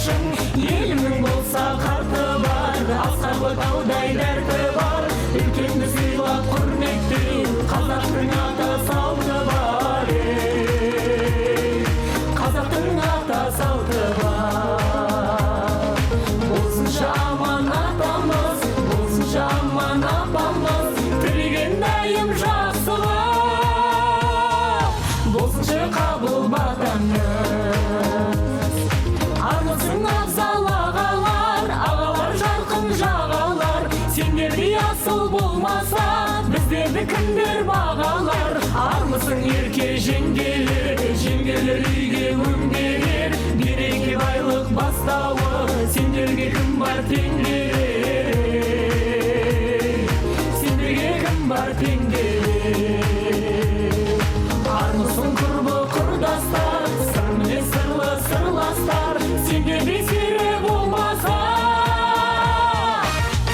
Алашым. Елімнің болса қарты бар, асқарлы таудай дәрті бар. Үлкенді сыйлап құрметтеу, қазақтың ата салты бар. Ей, қазақтың ата салты бар. Болсыншы аман атамыз, болсыншы аман апамыз, тілеген дайым жақсылық, болсыншы қабыл батаңыз. Армысың абзал ағалар, ағалар жарқын жағалар, сендердей асыл болмаса, біздерді кімдер бағалар. Армысың ерке жеңгелер, жеңгелер үйге өң берер, береке байлық бастауы, сендерге кім бар тең берер, сендерге кім бар тең берер. Армысың құрбы құрдастар, сыр мінез сырлы сырластар, сендердей сері болмаса,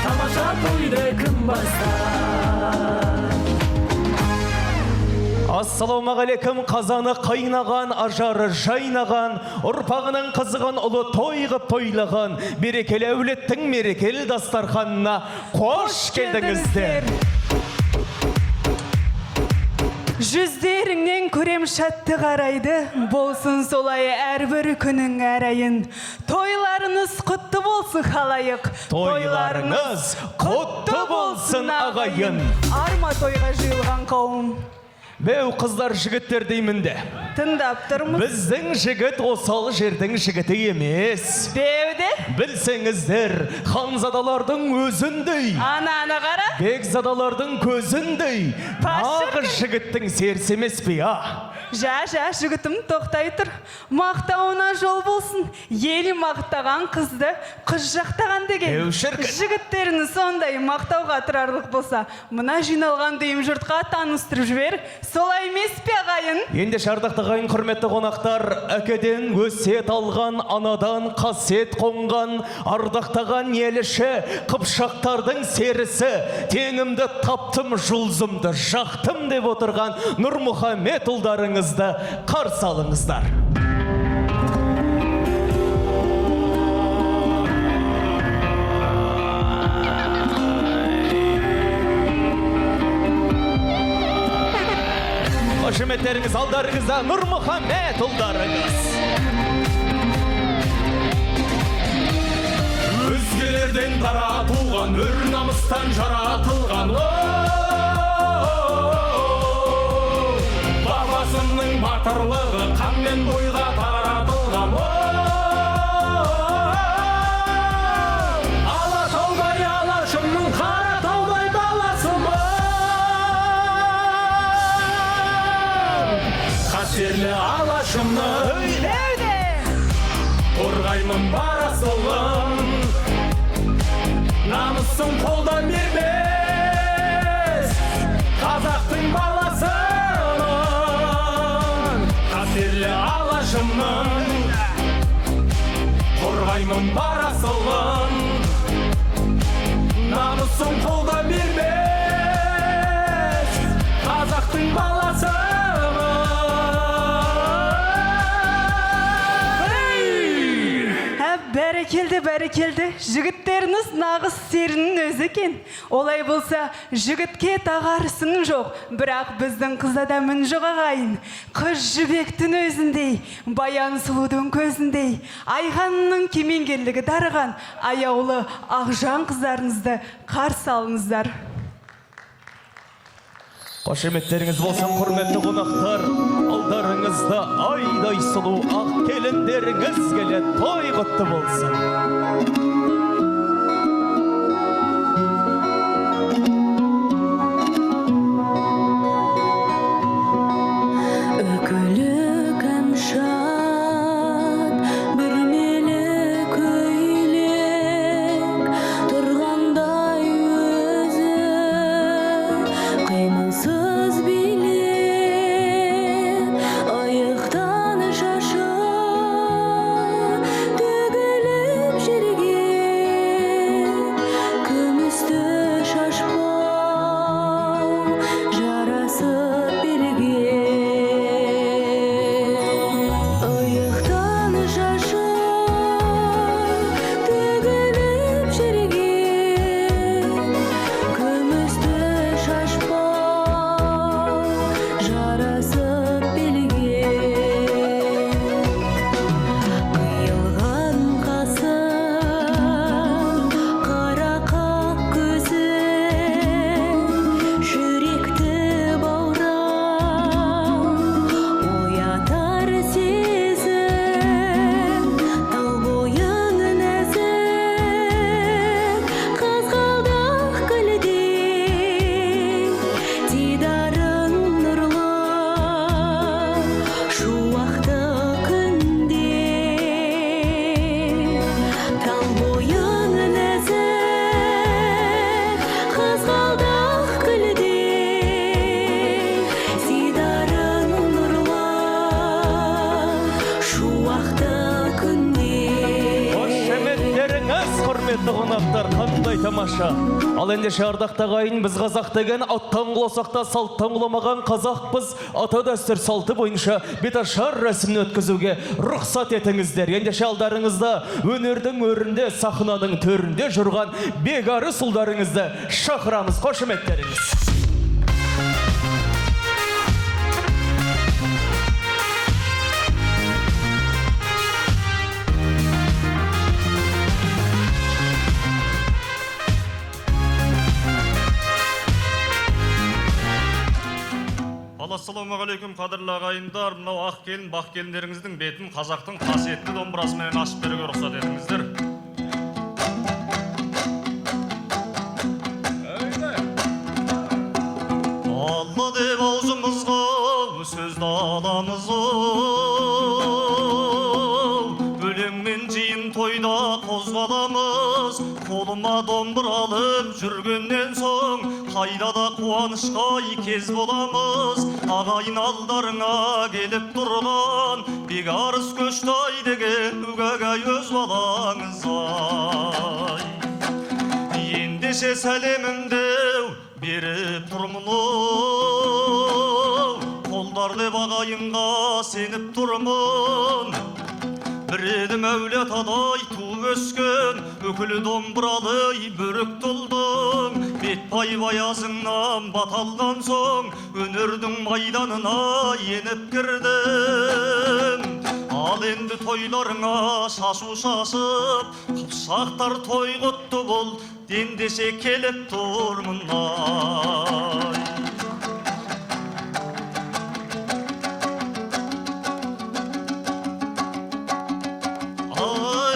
тамаша тойды кім бастар. Ассалаумағалейкум, қазаны қайнаған, ажары жайнаған, ұрпағының қызығын ұлы той ғып тойлаған, берекелі әулеттің мерекелі дастарханына қош келдіңіздер. Жүздеріңнен көрем шатты қарайды, болсын солай әрбір күнің әр айын. Тойларыңыз құтты болсын, халайық. Тойларыңыз құтты болсын, ағайын. Арма тойға жиылған қауым. Беу қыздар жігіттер деймін де. Тыңдап тұрмыз. Біздің жігіт осал жердің жігіті емес. Беуде, Білсеңіздер, ханзадалардың өзіндей, ананы қара. бекзадалардың көзіндей, Пашыркын. нағыз жігіттің серісі емес пе, а? Жа, жа, жігітім, тоқтай тұр. Мақтауына жол болсын. Ел мақтаған қызды қыз жақтаған деген. Еу, шіркін. Жігіттеріңіз сондай мақтауға тұрарлық болса, мына жиналған дүйім жұртқа таныстырып жібер. Солай емес пе, ағайын? Ендеше, ардақты ағайын, құрметті қонақтар, әкеден өсиет алған, анадан қасиет қонған, ардақтаған еліші, қыпшақтардың серісі, теңімді таптым, жұлдызымды жақтым деп отырған Нұрмұхаммед ұлдарыңызды қарсы алыңыздар. Қошеметтеріңіз алдарыңызда Нұрмұхаммед ұлдарыңыз. Өзгелерден дара туған, өр намыстан жаратылған, бабасының батырлығы қанмен бойға таратылған. Алатаудай Алашымның Қаратаудай баласымын, қастерлі Алашымның Беуде! қорғаймын бар асылын, намысын қолдан бермес қазақтың баласымын, қастерлі Алашымның қорғаймын бар асылын, намысын қолдан бермес қазақтың баласымын. Ә, бәрекелді, бәрекелді. Жігіттеріңіз нағыз серінің өзі екен. Олай болса, жігітке тағар сын жоқ. Бірақ біздің қызда да мін жоқ, ағайын. Қыз жібектің өзіндей, баян сұлудың көзіндей, Айханның кемеңгерлігі дарыған аяулы ақжан қыздарыңызды қарсы алыңыздар. Қошеметтеріңіз болсын, құрметті қонақтар, алдарыңызда айдай сұлу ақ келіндеріңіз келеді, той құтты болсын. Үкілі кәмшат, бүрмелі көйлек, тұрғандай өзі қимылсыз билеп, аяқтан шашы төгіліп жерге. Құрметті қонақтар, қандай тамаша. Ал ендеше, ардақты ағайын, біз қазақ деген аттан құласақ та салттан құламаған қазақпыз. Ата дәстүр салты бойынша беташар рәсімін өткізуге рұқсат етіңіздер. Ендеше, алдарыңызда өнердің өрінде, сахнаның төрінде жүрған Бекарыс ұлдарыңызды шақырамыз. Қошеметтеріңіз. Ал ассалаумағалейкум, қадірлі ағайындар! Мынау ақ келін, бақ келіндеріңіздің бетін қазақтың қасиетті домбырасыменен ашып беруге рұқсат етіңіздер. Алла деп аузымызға сөзді аламыз ау, өлеңмен жиын тойда қозғаламыз. Қолыма домбыра алып жүргеннен соң, қайда да қуанышқа кез боламыз. Ағайын, алдарыңа келіп тұрған Бекарыс Көштай деген үгәгәй өз балаңыз ай. Ендеше сәлемімді беріп тұрмын ау, қолдар деп ағайынға сеніп тұрмын. Бір едім әулет адай туып өскен, өкілі домбыралы бөрік тұлдың. Бетпай баязыңнан бата алған соң, өнердің майданына еніп кірдім. Ал енді тойларыңа шашу шашып, қыпшақтар, той құтты бол ендеше, келіп тұрмын ай. Ай,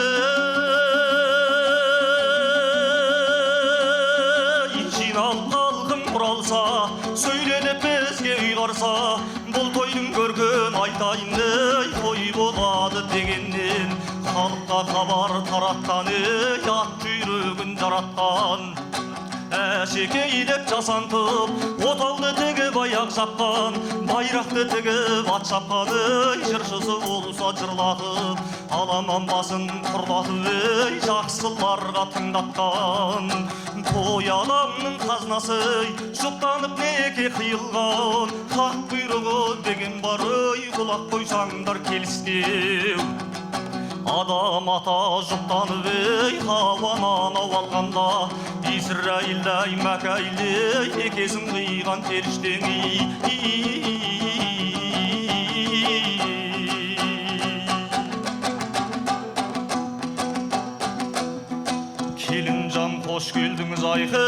жиналып халқым құралса, сөйленіп бізге ұйғарса, бұл тойдың көркін айтайын ей, той болады дегеннен халыққа хабар таратқан ей, ат жүйрігін жаратқан. Әшекейлеп жасантып отауды тігіп, аяқ жапқан, байрақты тігіп, ат шапқан ей, жыршысы болса жырлатып, аламан басын құрлатып ей, жақсыларға тыңдатқан. Той адамның қазынасы ей, жұптанып неке қиылған, хақ бұйрығы деген бар ей, құлақ қойсаңдар келістеу. Адам ата жұптанып ей, Хауа анау алғанда, Исраилдай, Мәкәйлей некесін қиған періштең. Келінжан, қош келдіңіз айқын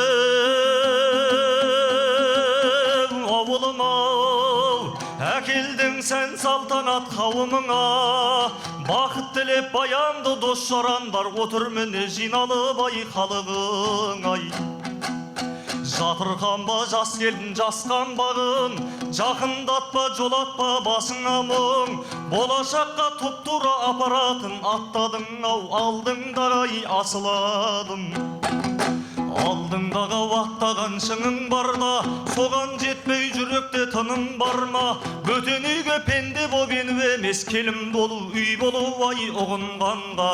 ауылыма, әкелдің сән салтанат қауымыңа. Бақыт тілеп баянды дос жарандар отыр міне жиналып ай, халығың ай. Жатырқанба, жас келін, жасқанбағын, жақындатпа, жолатпа басыңа мұң. Болашаққа тұп тура апаратын аттадың ау алдыңдағы ай, асыладым. Алдыңдағы аттаған шыңың барда, соған жетпей жүректе тыным бар ма? Бөтен үйге пенде боп ену емес, келін болу, үй болу ай ұғынғанға.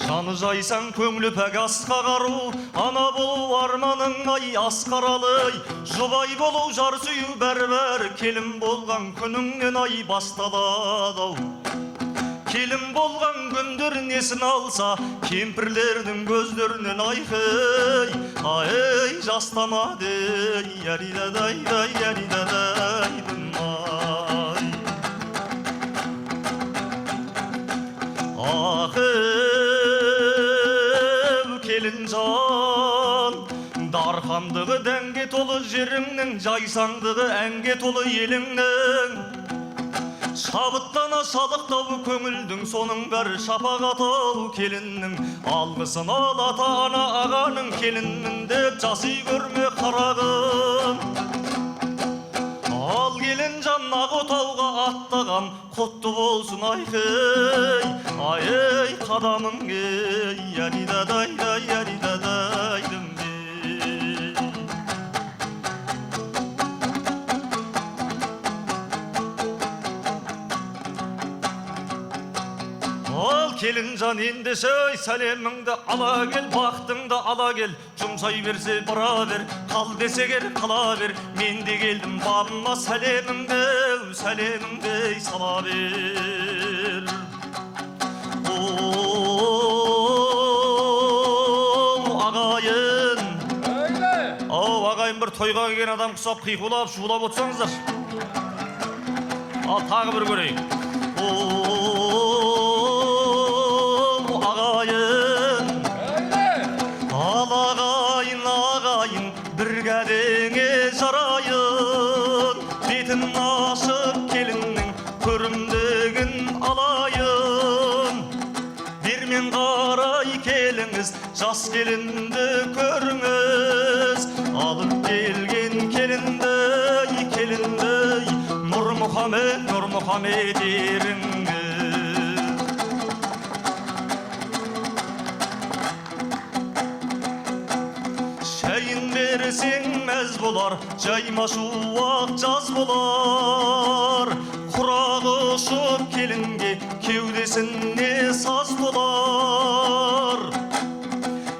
Жаны жайсаң, көңілі пәк, асқақ ару, ана болу арманың ай, асқаралы. Жұбай болу, жар сүю, бәрі бәрі келін болған күніңнен ай басталады ау. Келін болған күндер несін алса, кемпірлердің көздерінен айқай, ай, жастамады яридадай яридадай ай. Ахым келінжан, дархандығы дәнге толы жеріңнің, жайсаңдығы әнге толы еліңнің. Шабыттана шалықтау көңілдің, соның бәрі шапағат ау келіннің. Алғысын ал ата ана ағаның, келінмін деп жасы көрме қарағым. Ал келінжан, ақ отауға аттаған құтты болсын айқай, ай ей, қадамың ей, яридадай яридадай. Ал Келінжан, ендеше сәлеміңді ала кел, бақытыңды ала кел. Жұмсай берсе бара бер, қал десе кел қала бер. Мен де келдім бабыма, сәлеміңді, сәлеміңді сала бер. Оу, ағайын. Ау, ағайын, бір тойға келген адам құсап қиқулап, шулап отырсаңыздар. Ал тағы бір көрейік. Оу, ағайын. Ал ағайын, ағайын, бір кәдеңе жарайын. Бетін ашып келіннің көрімдігін алайын. Бермен қарай келіңіз, жас келінді көріңіз. Алып келген келінді, келінді, Нұрмұхамед, Нұрмұхамед еріңіз. Шайын берсең мәз болар, жайма шуақ жаз болар. Құрақ ұшып келінге кеудесіне саз толар.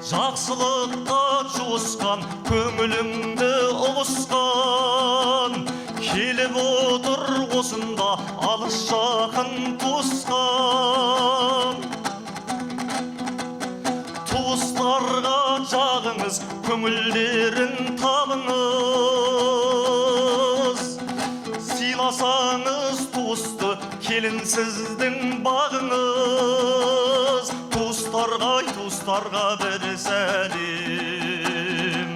Жақсылыққа жуысқан, көңіліңді ұғысқан. Келіп отыр осында алыс жақын туысқан. Туыстарға жағыңыз, көңілдерін табыңыз. Сыйласаңыз туысты, келін сіздің бағыңыз. Туыстарға, туыстарға бір сәлем.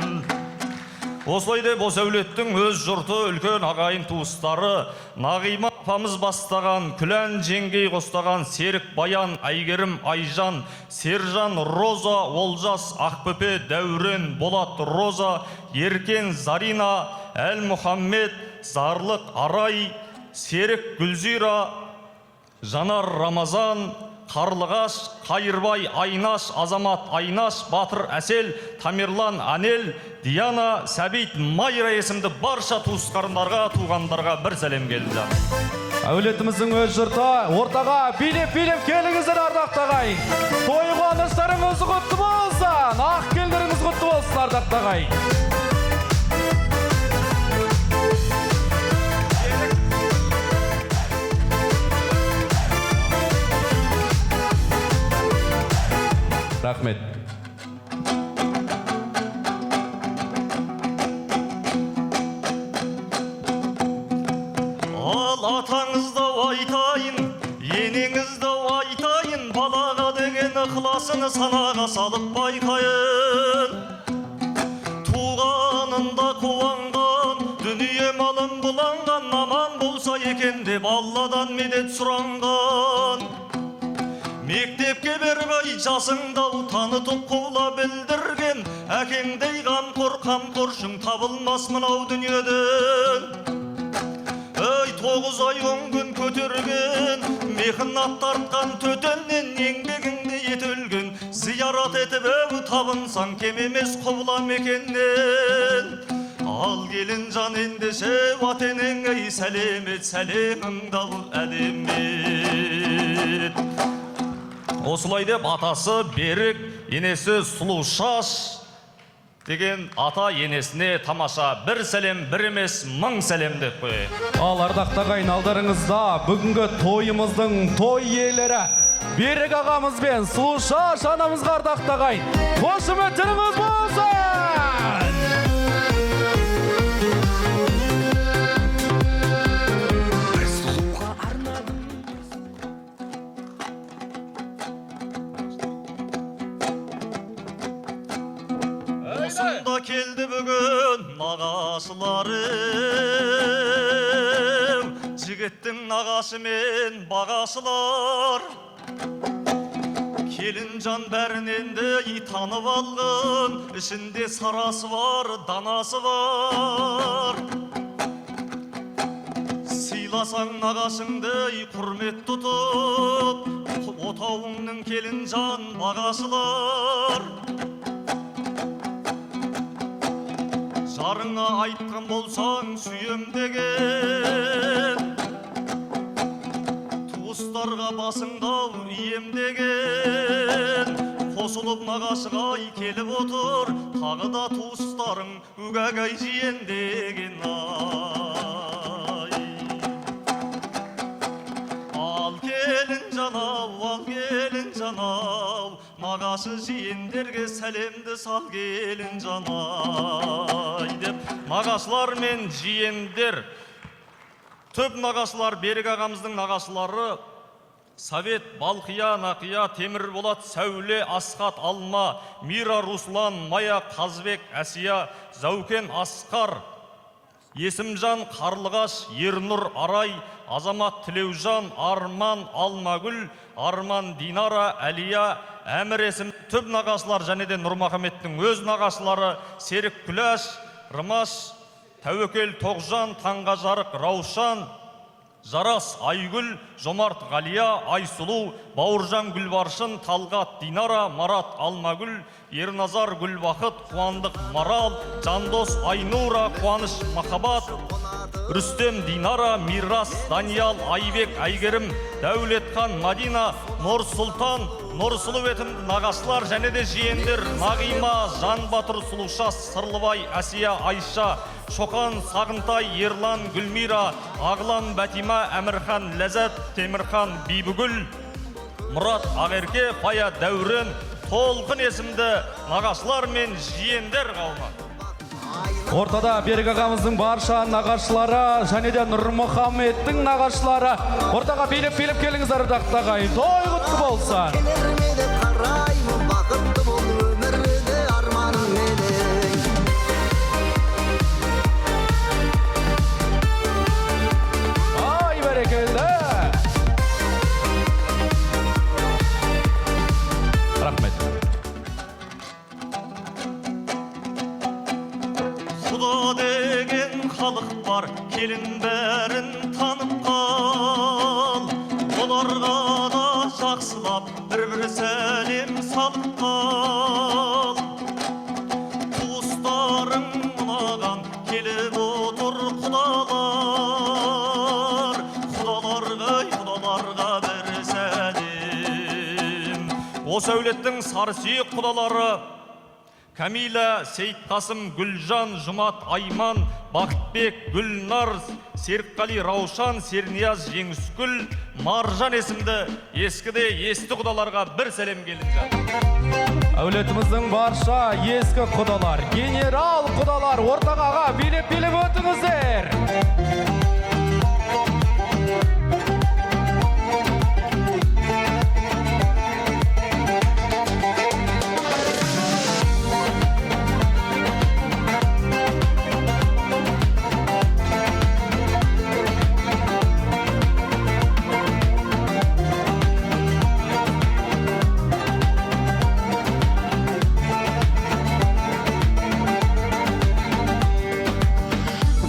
Осылай деп осы әулеттің өз жұрты, үлкен ағайын туыстары, Нағима апамыз бастаған, Күлән жеңгей қостаған, Серік, Баян, Әйгерім, Айжан, Сержан, Роза, Олжас, Ақбөпе, Дәурен, Болат, Роза, Еркен, Зарина, Әлмұхаммед, Зарлық, Арай, Серік, Гүлзира, Жанар, Рамазан, Қарлығаш, Қайырбай, Айнаш, Азамат, Айнаш, Батыр, Әсел, Тамерлан, Анел, Диана, Сәбит, Майра есімді барша туысқандарға, туғандарға бір сәлем келді. Әулетіміздің өз жұрты ортаға билеп билеп келіңіздер, ардақты ағайын. Той қуаныштарыңыз құтты болсын, ақ келдеріңіз құтты болсын, ардақты ағайын. Рахмет. Ал атаңызды айтайын, енеңізді айтайын, балаға деген ықыласын санаға салып байқайын. Туғанында қуанған, дүние малын бұланған, аман болса екен деп Алладан медет сұранған. Мектепке бермей жасыңда танытып қула білдірген, әкеңдей қамқор қамқоршың табылмас мынау дүниеден. Ей, 9 ай 10 күн көтерген, мехнат тартқан төтеннен еңбегіңді етілген, зиярат етіп әу табынсаң кем емес құбыла мекеннен. Ал келінжан, ендеше ата-енең ей сәлем ет, сәлеміңді ал әлем ет. Осылай деп атасы Берік, енесі Сұлушаш деген ата енесіне тамаша бір сәлем, бір емес мың сәлем деп қояйық. Ал ардақты ағайын, алдарыңызда бүгінгі тойымыздың той иелері Берік ағамыз бен Сұлушаш анамызға, ардақты ағайын, қошеметтеріңіз болсын! Осында келді бүгін нағашыларым, жігіттің нағашы мен бағашылар. Келінжан бәрінен де танып алғын, ішінде сарасы бар, данасы бар. Сыйласаң нағашыңды құрмет тұтып, отауыңның келінжан бағашылар. Жарыңа айтқан болсаң сүйем деген, туыстарға Басыңды ием деген қосылып нағашыға келіп отыр, тағы да туыстарың үгәгәй жиен деген ай. Ал келін жанау, ал келін жанау, нағашы жиендерге сәлемді сал келін жанай деп нағашылар мен жиендер, түп нағашылар, Берік ағамыздың нағашылары Совет, Балқия, Нақия, Темірболат, Сәуле, Асхат, Алма, Мира, Руслан, Мая, Қазбек, Әсия, Зәукен, Асқар, Есімжан, Қарлығаш, Ернұр, Арай, Азамат, Тілеужан, Арман, Алмагүл, Арман, Динара, Әлия, Әмір есім түп нағашылар және де Нұрмахаметтің өз нағашылары Серік, Күләш, Рымаш, Тәуекел, Тоғжан, Таңғажарық, Раушан, Жарас, Айгүл, Жомарт, Ғалия, Айсұлу, Бауыржан, Гүлбаршын, Талғат, Динара, Марат, Алмагүл, Ерназар, Гүлбақыт, Қуандық, Марал, Жандос, Айнура, Қуаныш, Махаббат, Рүстем, Динара, Мирас, Даниял, Айбек, Әйгерім, Дәулетхан, Мадина, Нұрсұлтан, Нұрсұлу етімді нағашылар және де жиендер Нағима, Жанбатыр, Сұлуша, Сырлыбай, Әсия, Айша, Шоқан, Сағынтай, Ерлан, Гүлмира, Ағлан, Бәтима, Әмірхан, Ләззат, Темірхан, Бибігүл, Мұрат, Ақерке, Фая, Дәурен, Толқын есімді нағашылар мен жиендер қауымы. Ортада Берік ағамыздың барша нағашылары және де Нұрмұхаммедтің нағашылары. Ортаға билеп билеп келіңіздер, ардақты ағайын. Той құтты болсын. Келер ме деп қараймын, бақытты бол өмірде, арманым менің. Ай, бәрекелді. Рахмет. Құда деген халық бар, келін бәрін танып қал. Оларға да жақсылап бір-бір сәлем салып қал. Туыстарың мынаған келіп отыр құдалар. Құдаларға, құдаларға бір сәлем. Осы әулеттің сарысүйек құдалары Камила, Сейітқасым, Гүлжан, Жұмат, Айман, Бақытбек, Гүлнар, Серікқали, Раушан, Сернияз, Жеңіскүл, Маржан есімді ескі де есті құдаларға бір сәлем келінжан. Әулетіміздің барша ескі құдалар, генерал құдалар, ортаға аға билеп билеп өтіңіздер.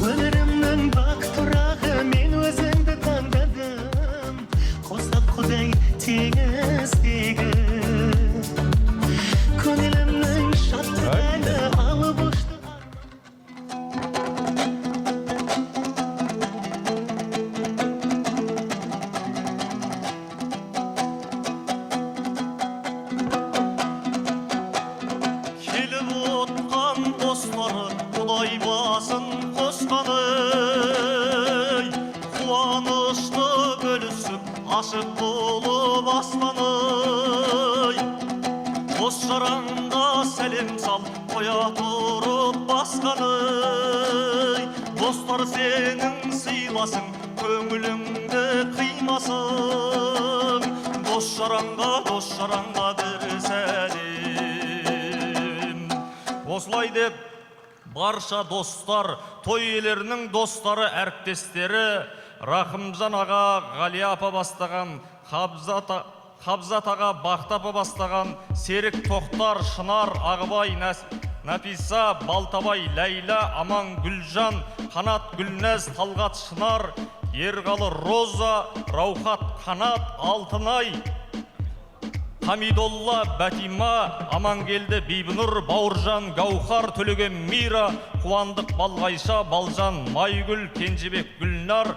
Өмірімнің бақыт тұрағы, мен өзіңді таңдадым. Қосып құдай теңіздегі көңілімнің шаттық әні алып ұшты. Келіп отқан достары, Құдай басын қосқаны, қуанышты бөлісіп, ашық болып аспаны. Дос жаранға сәлем сал, қоя тұрып басқаны. Достар сенің сыйласың, көңіліңді қимасын. Дос жаранға, дос жаранға бір сәлем. Осылай деп барша достар, той иелерінің достары, әріптестері Рахымжан аға, Ғалия апа бастаған, Хабзат аға, Бақыт апа бастаған, Серік, Тоқтар, Шынар, Ағыбай, Нәписа, Балтабай, Ләйла, Аман, Гүлжан, Қанат, Гүлнәз, Талғат, Шынар, Ерғалы, Роза, Раухат, Қанат, Алтынай, Хамидолла, Бәтима, Амангелді, Бибінұр, Бауыржан, Гаухар, Төлеген, Мира, Қуандық, Балғайша, Балжан, Майгүл, Кенжебек, Гүлнар,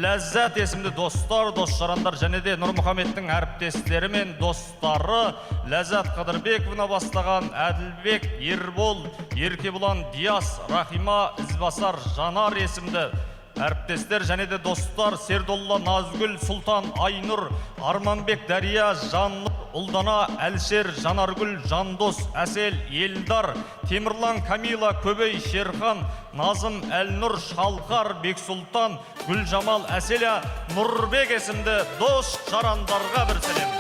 Ләззат есімді достар, дос жарандар және де Нұрмұхамедтің әріптестері мен достары Ләззат Қыдырбековна бастаған Әділбек, Ербол, Еркебұлан, Диас, Рахима, Ізбасар, Жанар есімді әріптестер және де достар Сердолла, Назгүл, Сұлтан, Айнұр, Арманбек, Дәрия, Жаннұр, Ұлдана, Әлшер, Жанаргүл, Жандос, Әсел, Елдар, Темірлан, Камила, Көбей, Шерхан, Назым, Әлнұр, Шалқар, Бексұлтан, Гүлжамал, Әселя, Нұрбек есімді дос жарандарға бір сәлем.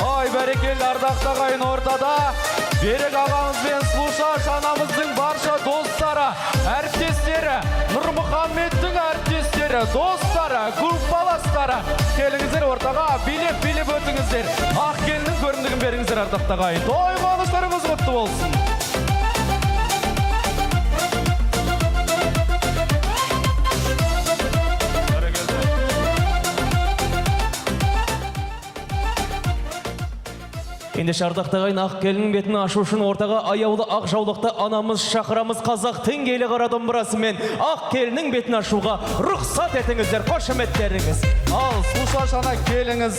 Ай, бәрекелді, ардақты ағайын, ортада Берік ағамыз бен Сұлушаш анамыздың барша достары, әріптестері, Нұрмұхаммедтің әріптестері, достары, группаластары. Келіңіздер ортаға, билеп билеп өтіңіздер. Ақ келіннің көрімдігін беріңіздер, ардақты ағайын. Той қуаныштарыңыз құтты болсын. Ендеше, ардақты ағайын, ақ келіннің бетін ашу үшін ортаға аяулы ақ жаулықты анамыз шақырамыз. Қазақтың киелі қара домбырасымен ақ келіннің бетін ашуға рұқсат етіңіздер, қошеметтеріңіз. Ал, Сұлушаш ана, келіңіз.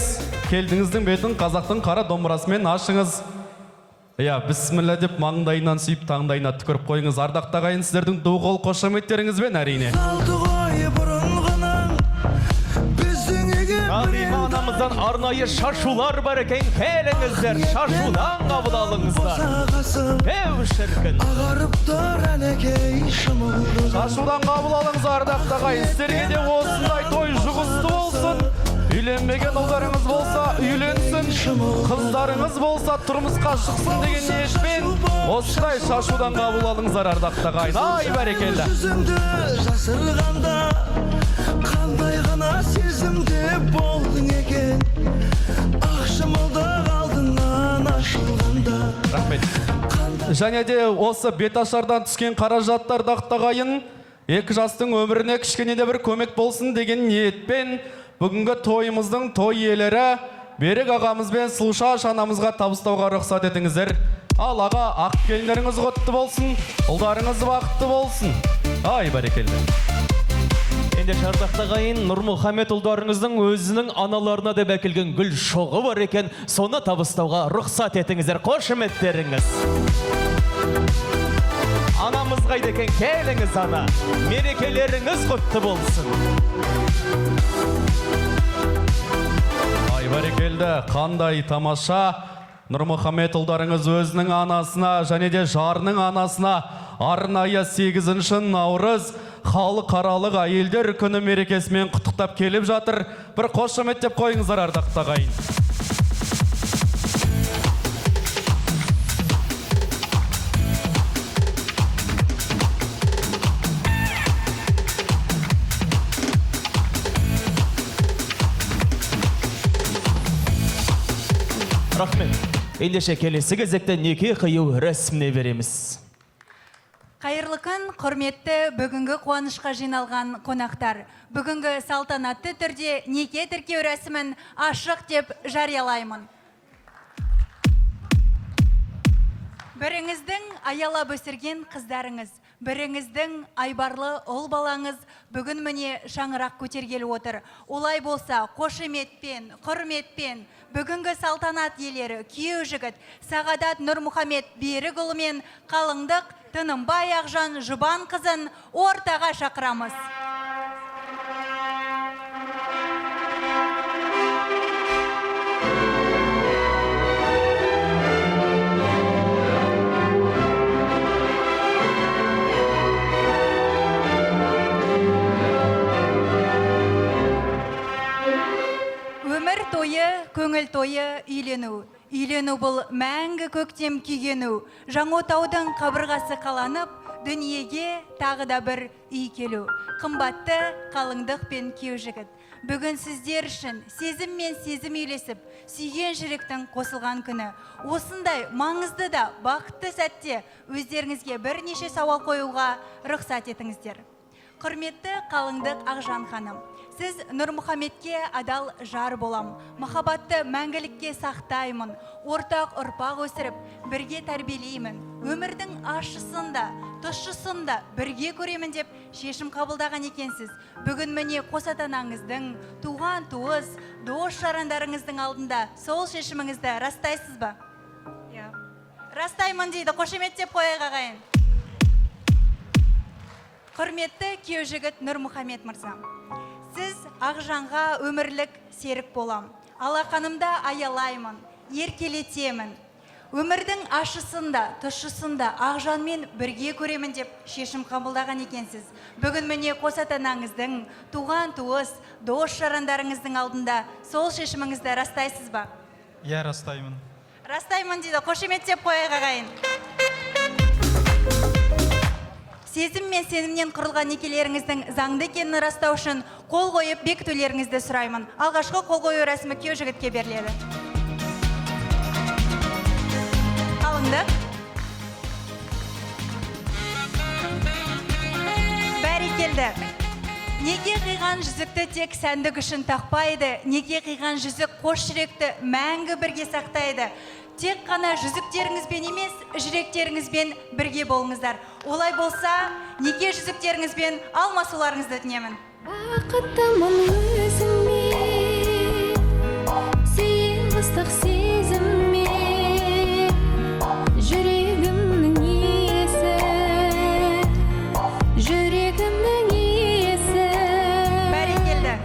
Келдіңіздің бетін қазақтың қара домбырасымен ашыңыз. Иә, бісміллә деп маңдайынан сүйіп, таңдайына түкіріп қойыңыз. Ардақты ағайын, сіздердің ду қол қошеметтеріңізбен, әрине. Салды ғой бұрынғының біздің үйге. Ғалима анамыздан арнайы шашулар бар екен, келіңіздер, шашудан қабыл алыңыздар. Еу, шіркін. Ағарып тұр, әнекей, шымылдығы. Шашудан қабыл алыңыз, ардақты ағайын. Сіздерге де осындай той жұғысты болсын. Үйленбеген ұлдарыңыз болса, үйленсін. Қыздарыңыз болса, тұрмысқа шықсын деген ниетпен осындай шашудан қабыл алыңыздар, ардақты ағайын. Ай, бәрекелді. Жүзіңді жасырғанда қандай ғана сезімде болдың екен, ақ шымылдық алдынан ашылғанда? Рахмет. Және де осы беташардан түскен қаражаттар, ардақты ағайын, екі жастың өміріне кішкене де бір көмек болсын деген ниетпен бүгінгі тойымыздың той иелері Берік ағамыз бен Сұлушаш анамызға табыстауға рұқсат етіңіздер. Ал, аға, ақ келіндеріңіз құтты болсын, ұлдарыңыз бақытты болсын. Ай, бәрекелді. Ендеше, ардақты ағайын, Нұрмұхамед ұлдарыңыздың өзінің аналарына деп әкелген гүл шоғы бар екен, соны табыстауға рұқсат етіңіздер, қошеметтеріңіз. Анамыз қайда екен? Келіңіз, ана. Мерекелеріңіз құтты болсын. Ай, бәрекелді, қандай тамаша. Нұрмұхамед ұлдарыңыз өзінің анасына және де жарының анасына арнайы 8 наурыз халықаралық әйелдер күні мерекесімен құттықтап келіп жатыр. Бір қошеметтеп қойыңыздар, ардақты ағайын. Рахмет. Ендеше келесі кезекте неке қию рәсіміне береміз. Қайырлы күн, құрметті бүгінгі қуанышқа жиналған қонақтар. Бүгінгі салтанатты түрде неке тіркеу рәсімін ашық деп жариялаймын. Біріңіздің аялап өсірген қыздарыңыз, біріңіздің айбарлы ұл балаңыз бүгін міне шаңырақ көтергелі отыр. Олай болса, қошеметпен, құрметпен, бүгінгі салтанат иелері, күйеу жігіт Сағадат Нұрмұхамед Берікұлы мен қалыңдық Тынымбай Ақжан Жұбан қызын ортаға шақырамыз. Өмір тойы, көңіл тойы, үйлену. Үйлену бұл мәңгі көктем күйгену. Жаңотаудың қабырғасы қаланып, дүниеге тағы да бір үй келу. Қымбатты қалыңдық пен күйеу жігіт. Бүгін сіздер үшін сезім мен сезім үйлесіп, сүйген жүректің қосылған күні. Осындай маңызды да бақытты сәтте өздеріңізге бірнеше сауал қоюға рұқсат етіңіздер. Құрметті қалыңдық Ақжан ханым, сіз Нұрмұхамедке адал жар болам, махаббатты мәңгілікке сақтаймын, ортақ ұрпақ өсіріп, бірге тәрбиелеймін, Өмірдің ащысын да, тұщысын да бірге көремін деп шешім қабылдаған екенсіз. Бүгін міне қос ата-анаңыздың, туған туыс, дос жарандарыңыздың алдында сол шешіміңізді растайсыз ба? Иә. Растаймын дейді, қошеметтеп қояйық, ағайын. Құрметті күйеу жігіт Нұрмұхамед мырза, сіз Ақжанға өмірлік серік болам, алақанымда аялаймын, еркелетемін, өмірдің ащысын да, тұщысын да Ақжанмен бірге көремін деп шешім қабылдаған екенсіз. Бүгін міне қос ата-анаңыздың, туған туыс, дос жарандарыңыздың алдында сол шешіміңізді растайсыз ба? Иә, растаймын. Растаймын дейді, қошеметтеп қояйық, ағайын. Сезім мен сенімнен құрылған некелеріңіздің заңды екенін растау үшін қол қойып бекітулеріңізді сұраймын. Алғашқы қол қою рәсімі күйеу жігітке беріледі. Қалыңдық. Бәрекелді. Неке қиған жүзікті тек сәндік үшін тақпайды, неке қиған жүзік қос жүректі мәңгі бірге сақтайды. Тек қана жүзіктеріңізбен емес, жүректеріңізбен бірге болыңыздар. Олай болса, неке жүзіктеріңізбен алмасуларыңызды өтінемін. Бақыттымын өзіңмен, сүйем ыстық сезіммен, жүрегімнің иесі, жүрегімнің иесі. Бәрекелді.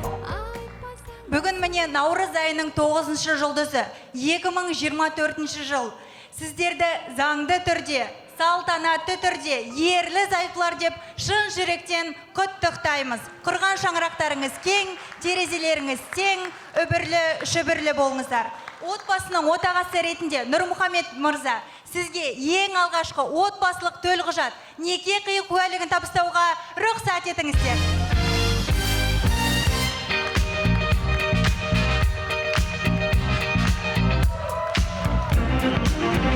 Бүгін міне наурыз айының 9-шы жұлдызы, 2024 жыл. Сіздерді заңды түрде, салтанатты түрде ерлі зайыптылар деп шын жүректен құттықтаймыз. Құрған шаңырақтарыңыз кең, терезелеріңіз тең, үбірлі шүбірлі болыңыздар. Отбасының отағасы ретінде Нұрмұхамед мырза, сізге ең алғашқы отбасылық төлқұжат, неке қию куәлігін табыстауға рұқсат етіңіздер.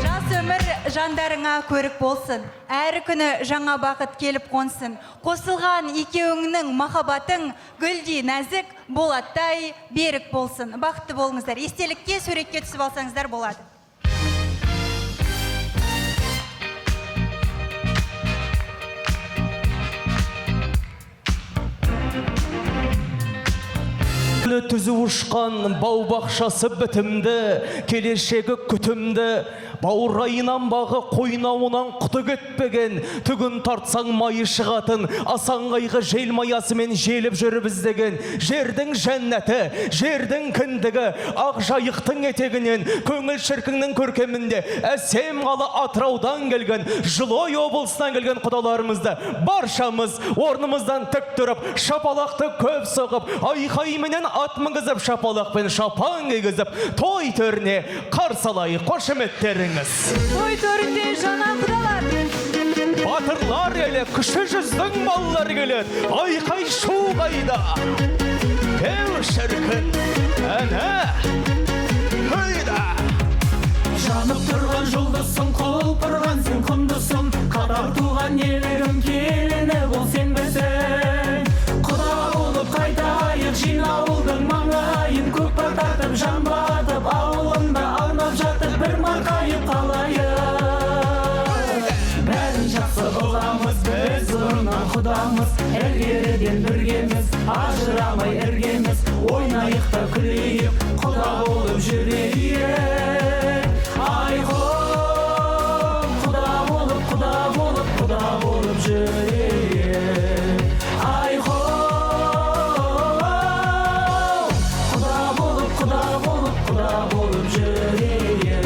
Жас өмір жандарыңа көрік болсын, әр күні жаңа бақыт келіп қонсын. Қосылған екеуіңнің махаббатың гүлдей нәзік, болаттай берік болсын. Бақытты болыңыздар. Естелікке суретке түсіп алсаңыздар болады. Түзу ұшқан бау-бақшасы бітімді, келешегі күтімді, баурайынан бағы қойнауынан құты кетпеген, түгін тартсаң майы шығатын, асан қайғы желмаясымен желіп жүріп іздеген, жердің жәннәті, жердің кіндігі, ақ жайықтың етегінен, көңіл шіркіннің көркемінде, әсем қала Атыраудан келген, Жылой облысынан келген құдаларымызды баршамыз орнымыздан тік тұрып, шапалақты көп соғып, айқайменен ат мінгізіп, шапалақпен шапан кигізіп, той төріне қарсы алайық. Қошеметтеріңіз. Той төрінде жаңа құдалар. Батырлар елі, кіші жүздің балалары келеді. Айқай шу қайда? Еу шіркін, әне, қайда? Жанып тұрған жұлдызсың, құлпырған сен құндысың, қатар туған елігім келіні бол сенбісің. Құда болып қайтайық, жиналдың маңайын, көкпар тартып, жан батып, ауылында аунап жатып, бір марқайып қалайық. Бәрін жақсы ұғамыз, біз бұрыннан құдамыз, ілгеріден біргеміз, ажырамай іргеміз, ойнайық та күлейік, құда болып жүрейік. Айхо, құда болып, құда болып, құда болып жүрейік. Айхо, құда болып, құда болып, құда болып жүрейік.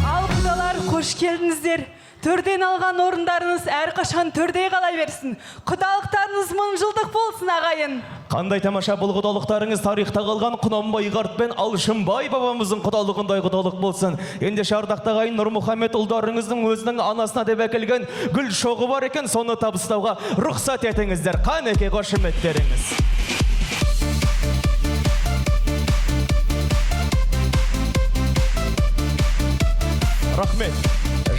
Ал құдалар, қош келдіңіздер. Төрден алған орындарыңыз әрқашан төрде қала берсін. Құдалықтарыңыз мың жылдық болсын, ағайын. Қандай тамаша бұл құдалықтарыңыз тарихта қалған Құнанбай қарт пен Алшынбай бабамыздың құдалығындай құдалық болсын. Ендеше ардақты ағайын, Нұрмұхамед ұлдарыңыздың өзінің анасына деп әкелген гүл шоғы бар екен, соны табыстауға рұқсат етіңіздер. Қанеке қошеметтеріңіз. Рахмет.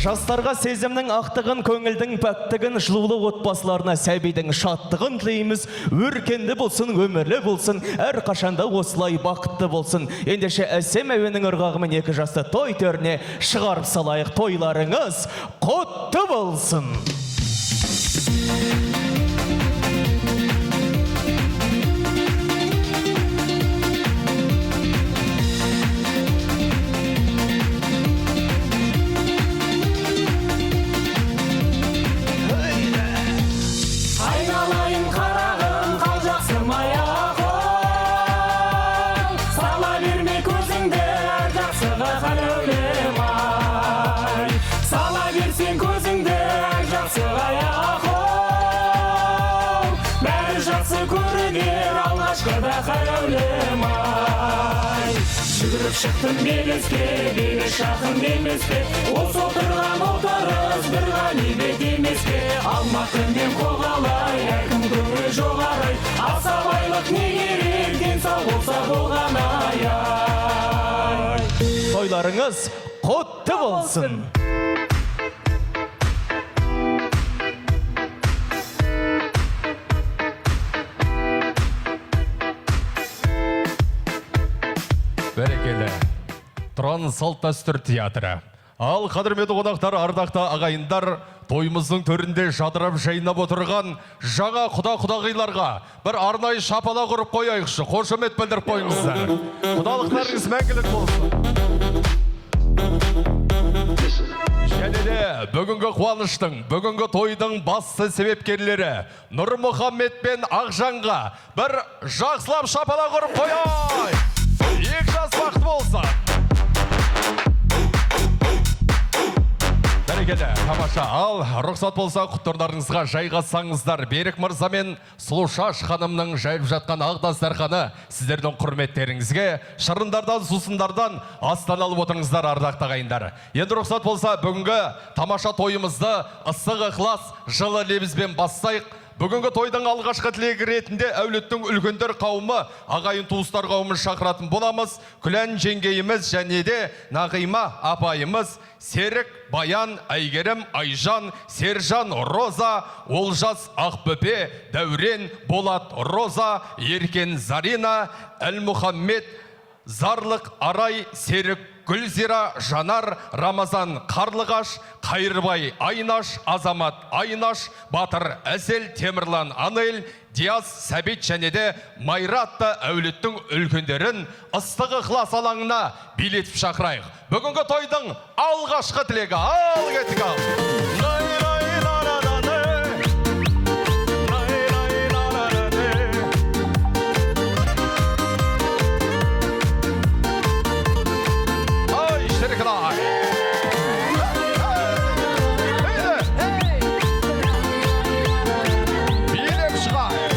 Жастарға сезімнің ақтығын, көңілдің пәктігін, жылулы отбасыларына сәбидің шаттығын тілейміз. Өркенді болсын, өмірлі болсын, әрқашанда осылай бақытты болсын. Ендеше әсем әуеннің ырғағымен екі жасты той төріне шығарып салайық. Тойларыңыз құтты болсын! Айналайын қарағым, қал жақсымай ақ қой. Сала берме көзіңді әр жақсыға қалаулымай. Сала берсең көзіңді әр жақсыға ақ қой. Бәрі жақсы көрінер алғашқыда қалаулымай. Жүгіріп шықтым белеске, белес жақын емес пе? Осы отырған отырыс бір ғанибет емес пе? Алматы мен Қоғалай, әркім көңіл жоғарай. Аса байлық не керек, денсаулық болса болған ай. Тойларыңыз құтты болсын! Бәрекелді. Тұран салт дәстүр театры. Ал қадірменді қонақтар, ардақты ағайындар, тойымыздың төрінде жадырап жайнап отырған жаңа құда-құдағиларға бір арнайы шапалақ ұрып қояйықшы, қошемет білдіріп қойыңыздар. Құдалықтарыңыз мәңгілік болсын. Және де бүгінгі қуаныштың, бүгінгі тойдың басты себепкерлері Нұрмұхаммед пен Ақжанға бір жақсылап шапалақ ұрып қояйық. Екі жас бақытты болсын. Бәрекелді, тамаша. Ал, рұқсат болса, құттырдарыңызға жайғасаңыздар. Берік мырза мен Сұлушаш ханымның жайылып жатқан ақ дастарханы сіздердің құрметтеріңізге шырындардан, сусындардан астан алып отырыңыздар, ардақты ағайындар. Енді рұқсат болса, бүгінгі тамаша тойымызды ыстық ықылас, жылы лебізбен бастайық. Бүгінгі тойдың алғашқы тілегі ретінде әулеттің үлкендер қауымы, ағайын туыстар қауымын шақыратын боламыз. Күлән жеңгейіміз және де Нағима апайымыз, Серік, Баян, Әйгерім, Айжан, Сержан, Роза, Олжас, Ақбөпе, Дәурен, Болат, Роза, Еркен, Зарина, Әлмұхаммед, Зарлық, Арай, Серік, Гүлзира, Жанар, Рамазан, Қарлығаш, Қайырбай, Айнаш, Азамат, Айнаш, Батыр, Әсел, Темірлан, Анель, Диас, Сәбит және де Майра атты әулеттің үлкендерін ыстық ықылас алаңына билетіп шақырайық. Бүгінгі тойдың алғашқы тілегі. Ал кеттік ал. Ай, шіркін ай. Билеп шығайық.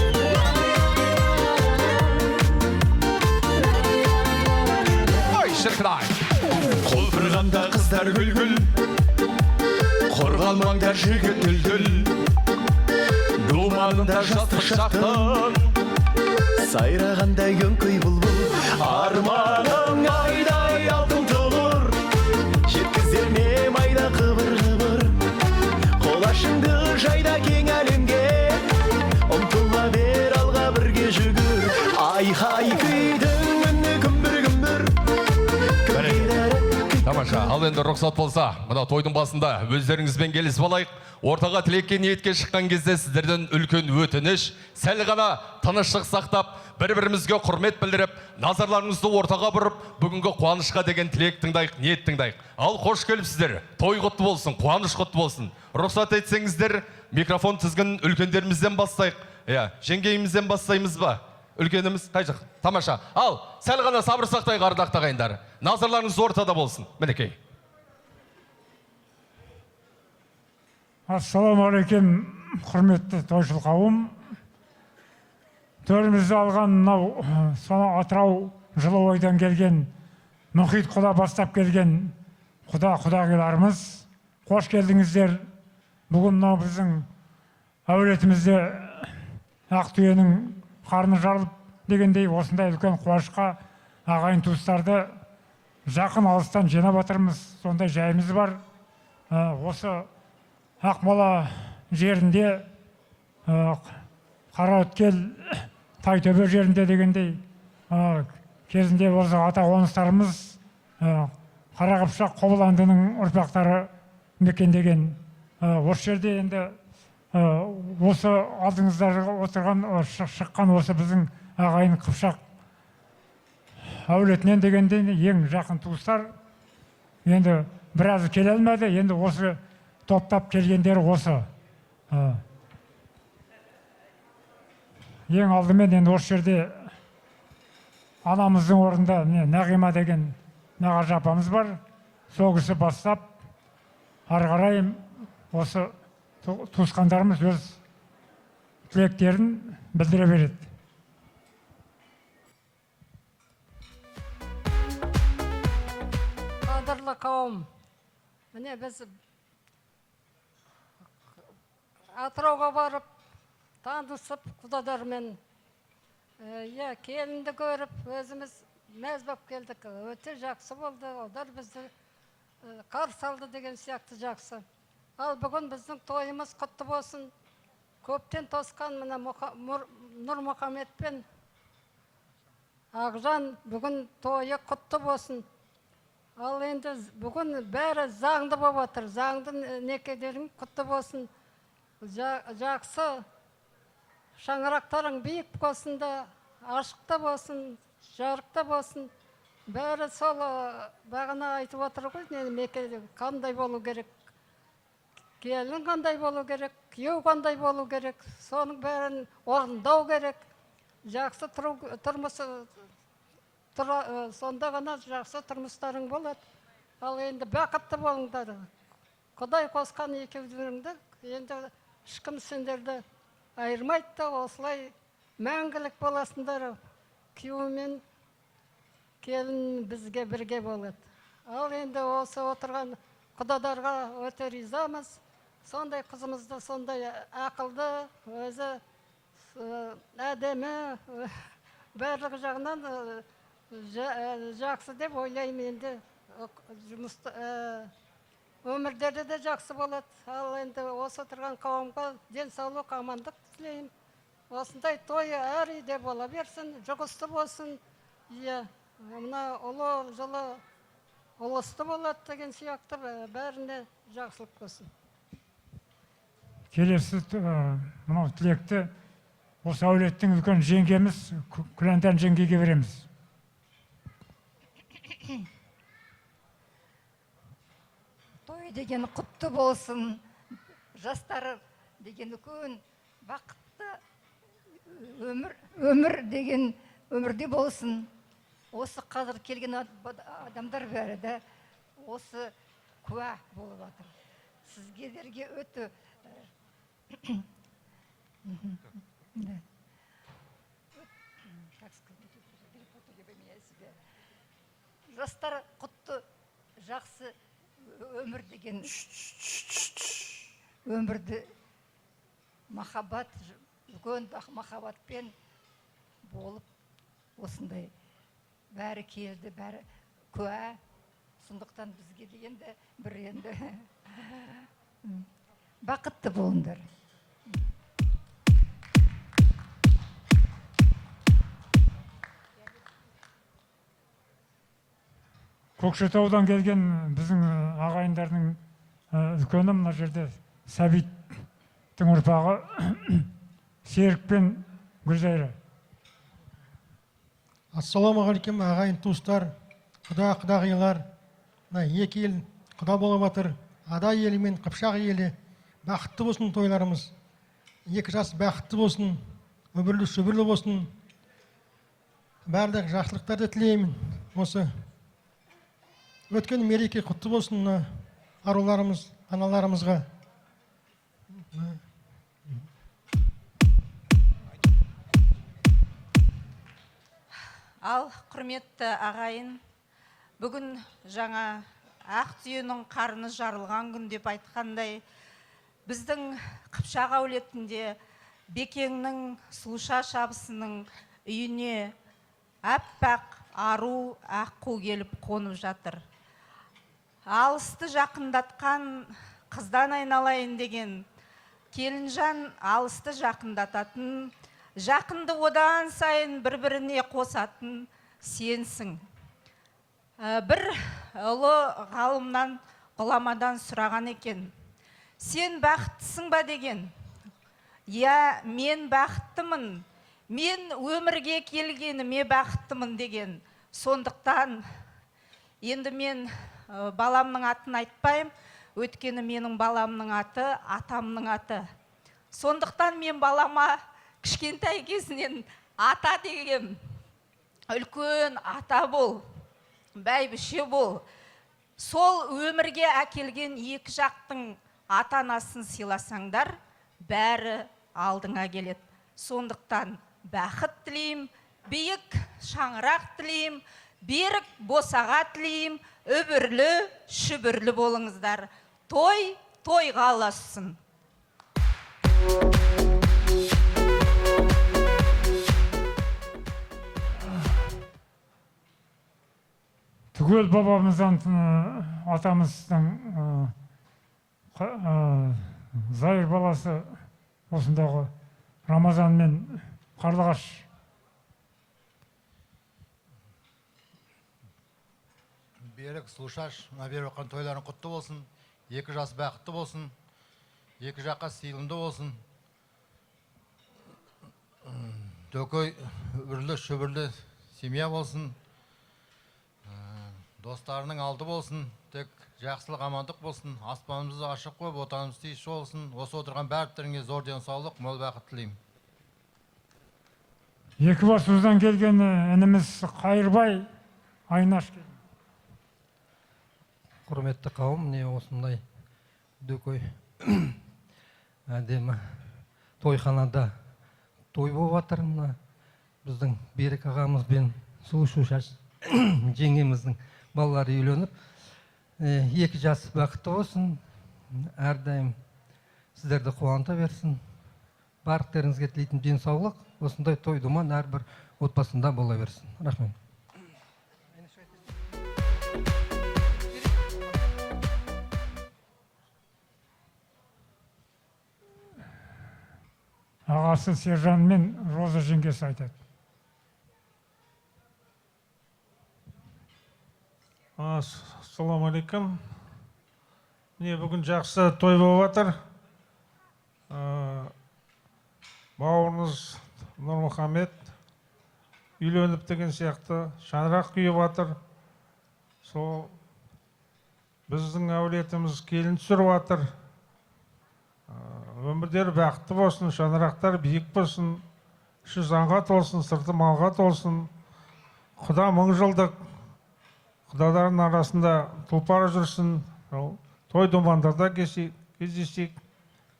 Ай, шіркін ай. Құлпырғанда қыздар гүл-гүл, қорғалмаңдар жігіт дүл-дүл. Думанында жастық шақтың, Сайрағандай өңкей бұлбұл. Арманың айдай алтын тұғыр. Жеткізер ме майда қыбыр-қыбыр. Қолашыңды жайда кең әлемге. Ұмтыла бер алға бірге жүгір. Ай-хай күйдің үні күмбір-күмбір. Тамаша. Ал енді рұқсат болса, мына тойдың басында өздеріңізбен келісіп алайық. Ортаға тілекке ниетке шыққан кезде сіздерден үлкен өтініш, сәл ғана тыныштық сақтап, бір-бірімізге құрмет білдіріп, назарларыңызды ортаға бұрып, бүгінгі қуанышқа деген тілек тыңдайық, ниет тыңдайық. Ал қош келіпсіздер. Той құтты болсын, қуаныш құтты болсын. Рұқсат етсеңіздер, микрофон тізгін үлкендерімізден бастайық. Иә, жеңгейімізден бастаймыз ба? Үлкеніміз қай жақ? Тамаша. Ал, сәл ғана сабыр сақтайық, ардақты ағайындар. Назарларыңыз ортада болсын. Мінекей. Ассалаумағалейкум, құрметті тойшыл қауым. Төрімізді алған мынау сонау Атырау Жылыойдан келген Мұхит құда бастап келген құда құдағиларымыз, қош келдіңіздер. Бүгін мынау біздің әулетімізде ақ түйенің қарны жарылып дегендей осындай үлкен қуанышқа ағайын туыстарды жақын алыстан жинап отырмыз. Сондай жайымыз бар. Осы Ақмола жерінде, Қараөткел, Тайтөбе жерінде дегендей, кезінде осы ата қоныстарымыз Қара Қыпшақ Қобыландының ұрпақтары мекендеген. Осы жерде енді осы алдыңызда отырған, шыққан осы біздің ағайын Қыпшақ әулетінен дегенде ең жақын туыстар. Енді біразы келе алмады, енді осы топтап келгендері осы. Ең алдымен енді осы жерде анамыздың орнында міне Нағима деген нағашы апамыз бар, сол кісі бастап ары қарай осы туысқандарымыз өз тілектерін білдіре береді. Қадірлі қауым, міне біз Атырауға барып танысып құдадармен, иә, келінді көріп өзіміз мәз болып келдік. Өте жақсы болды, олар бізді қарсы алды деген сияқты жақсы. Ал бүгін біздің тойымыз құтты болсын. Көптен тосқан мына Нұрмұхамед пен Ақжан бүгін тойы құтты болсын. Ал енді бүгін бәрі заңды болып отыр. Заңды некелерің құтты болсын. Жақсы шаңырақтарың биік болсын да, ашық та болсын, жарық та болсын. Бәрі сол бағана айтып отыр ғой, неке қандай болу керек, келін қандай болу керек, күйеу қандай болу керек, соның бәрін орындау керек. Жақсы тұрмысы сонда ғана жақсы тұрмыстарың болады. Ал енді бақытты болыңдар. Құдай қосқан екеулеріңді енді ешкім сендерді айырмайды да, осылай мәңгілік боласыңдар. Күйеу мен келін бізге бірге болады. Ал енді осы отырған құдадарға өте ризамыз. Сондай қызымызды сондай ақылды, өзі әдемі, барлық жағынан жақсы деп ойлаймын. Енді жұмыс өмірлері де жақсы болады. Ал енді осы отырған қауымға денсаулық, амандық тілеймін. Осындай той әр үйде бола берсін, жұғысты болсын. Иә, мына ұлы жылы ұлысты болады деген сияқты, бәріне жақсылық болсын. Келесі мынау тілекті осы әулеттің үлкен жеңгеміз Күләнтан жеңгеге береміз. Той деген құтты болсын, жастар деген үлкен бақытты өмір деген өмірде болсын. Осы қазір келген адамдар бәрі де осы куә болып жатыр. Сізгелерге өте жастар құтты жақсы өмір деген өмірді махаббат, үлкен махаббатпен болып осындай бәрі келді, бәрі куә. Сондықтан бізге деген де бір енді бақытты болыңдар. Көкшетаудан келген біздің ағайындардың үлкені мына жерде Сәбиттің ұрпағы Серік пен Гүлзайра. Ассалаумағалейкум, ағайын туыстар, құда құдағилар. Мына екі ел құда болып жатыр. Адай елі мен Қыпшақ елі. Бақытты болсын тойларымыз. Екі жас бақытты болсын, өмірлі сүбірлі болсын. Барлық жақсылықтарды тілеймін. Осы өткен мереке құтты болсын мына аруларымыз, аналарымызға. Ал, құрметті ағайын, бүгін жаңа ақ түйенің қарны жарылған күн деп айтқандай, біздің Қыпшақ әулетінде Бекеңнің Сұлуша шабысының үйіне аппақ ару аққу келіп қонып жатыр. Алысты жақындатқан қыздан айналайын деген келінжан алысты жақындататын, жақынды одан сайын бір-біріне қосатын сенсің. Бір ұлы ғалымнан, ғұламадан сұраған екен. Сен бақыттысың ба деген. Я, мен бақыттымын. Мен өмірге келгеніме бақыттымын деген. Сондықтан енді мен баламның атын айтпаймын, өйткені менің баламның аты атамның аты. Сондықтан мен балама кішкентай кезінен ата дегем. Үлкен ата бол, бәйбіше бол. Сол өмірге әкелген екі жақтың ата-анасын сыйласаңдар, бәрі алдыңа келеді. Сондықтан бақыт тілеймін, биік шаңырақ тілеймін, берік босаға тілеймін, үбірлі, шүбірлі болыңыздар. Той тойға ұлассын. Түгел бабамыздан, атамыздың зайыр баласы осындағы Рамазан мен Қарлығаш. Берік, Сұлушаш, мына беріп жатқан тойларың құтты болсын, екі жас бақытты болсын, екі жаққа сыйлымды болсын. Дөкей үбірлі, шүбірлі семья болсын, достарының алды болсын, тек жақсылық, амандық болсын, аспанымызды ашық қойып, отанымыз тыныш болсын. Осы отырған барлықтарыңа зор денсаулық, мол бақыт тілеймін. Екібастұздан келген ініміз Қайырбай Айнаш. Құрметті қауым, міне осындай дөкей әдемі тойханада той болып жатыр. Мына біздің Берік ағамыз бен Сұлушаш жеңгеміздің балалары үйленіп, екі жас бақытты болсын, әрдайым сіздерді қуанта берсін. Барлықтарыңызға тілейтін денсаулық, осындай той думан әрбір отбасында бола берсін. Рахмет. Ағасы Сержан мен Роза жеңгесі айтады. Ассалауму алейкум. Міне бүгін жақсы той болып жатыр. Бауырыңыз Нұрмұхамед үйленіп деген сияқты шаңырақ күйіп жатыр. Сол біздің әулетіміз келін түсіріп жатыр. Өмірлері бақытты болсын, шаңырақтар биік болсын, іші заңға толсын, сырты малға толсын. Құда мың жылдық, құдалардың арасында тұлпар жүрсін, той думандарда кездесейік,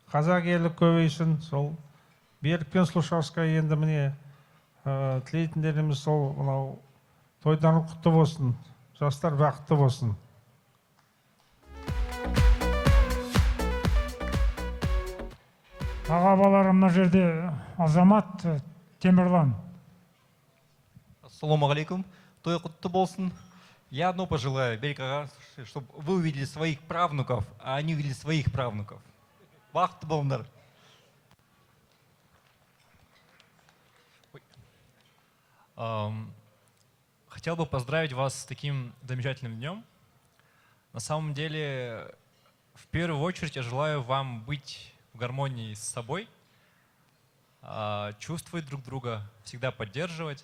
қазақ елі көбейсін. Сол Берік пен Сұлушашқа енді міне тілейтіндеріміз сол мынау тойдан құтты болсын, жастар бақытты болсын. Аға балалары мына жерде Азамат, Темірлан. Ассалаумағалейкум, той құтты болсын. Я одно пожелаю, Берик аға, чтобы вы увидели своих правнуков, а они увидели своих правнуков. Бақытты болыңдар. Хотел бы поздравить вас с таким замечательным днем. На самом деле, в первую очередь, я желаю вам быть в гармонии с собой, чувствовать друг друга, всегда поддерживать.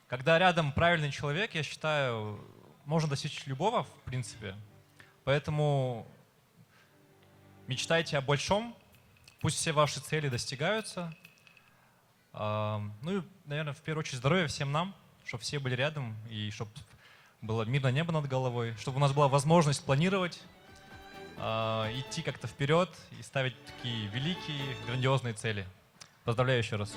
Когда рядом правильный человек, я считаю, можно достичь любого, в принципе. Поэтому мечтайте о большом, пусть все ваши цели достигаются. Ну и, наверное, в первую очередь здоровья всем нам, чтобы все были рядом и чтобы было мирное небо над головой, чтобы у нас была возможность планировать, идти как-то вперед и ставить такие великие, грандиозные цели. Поздравляю еще раз.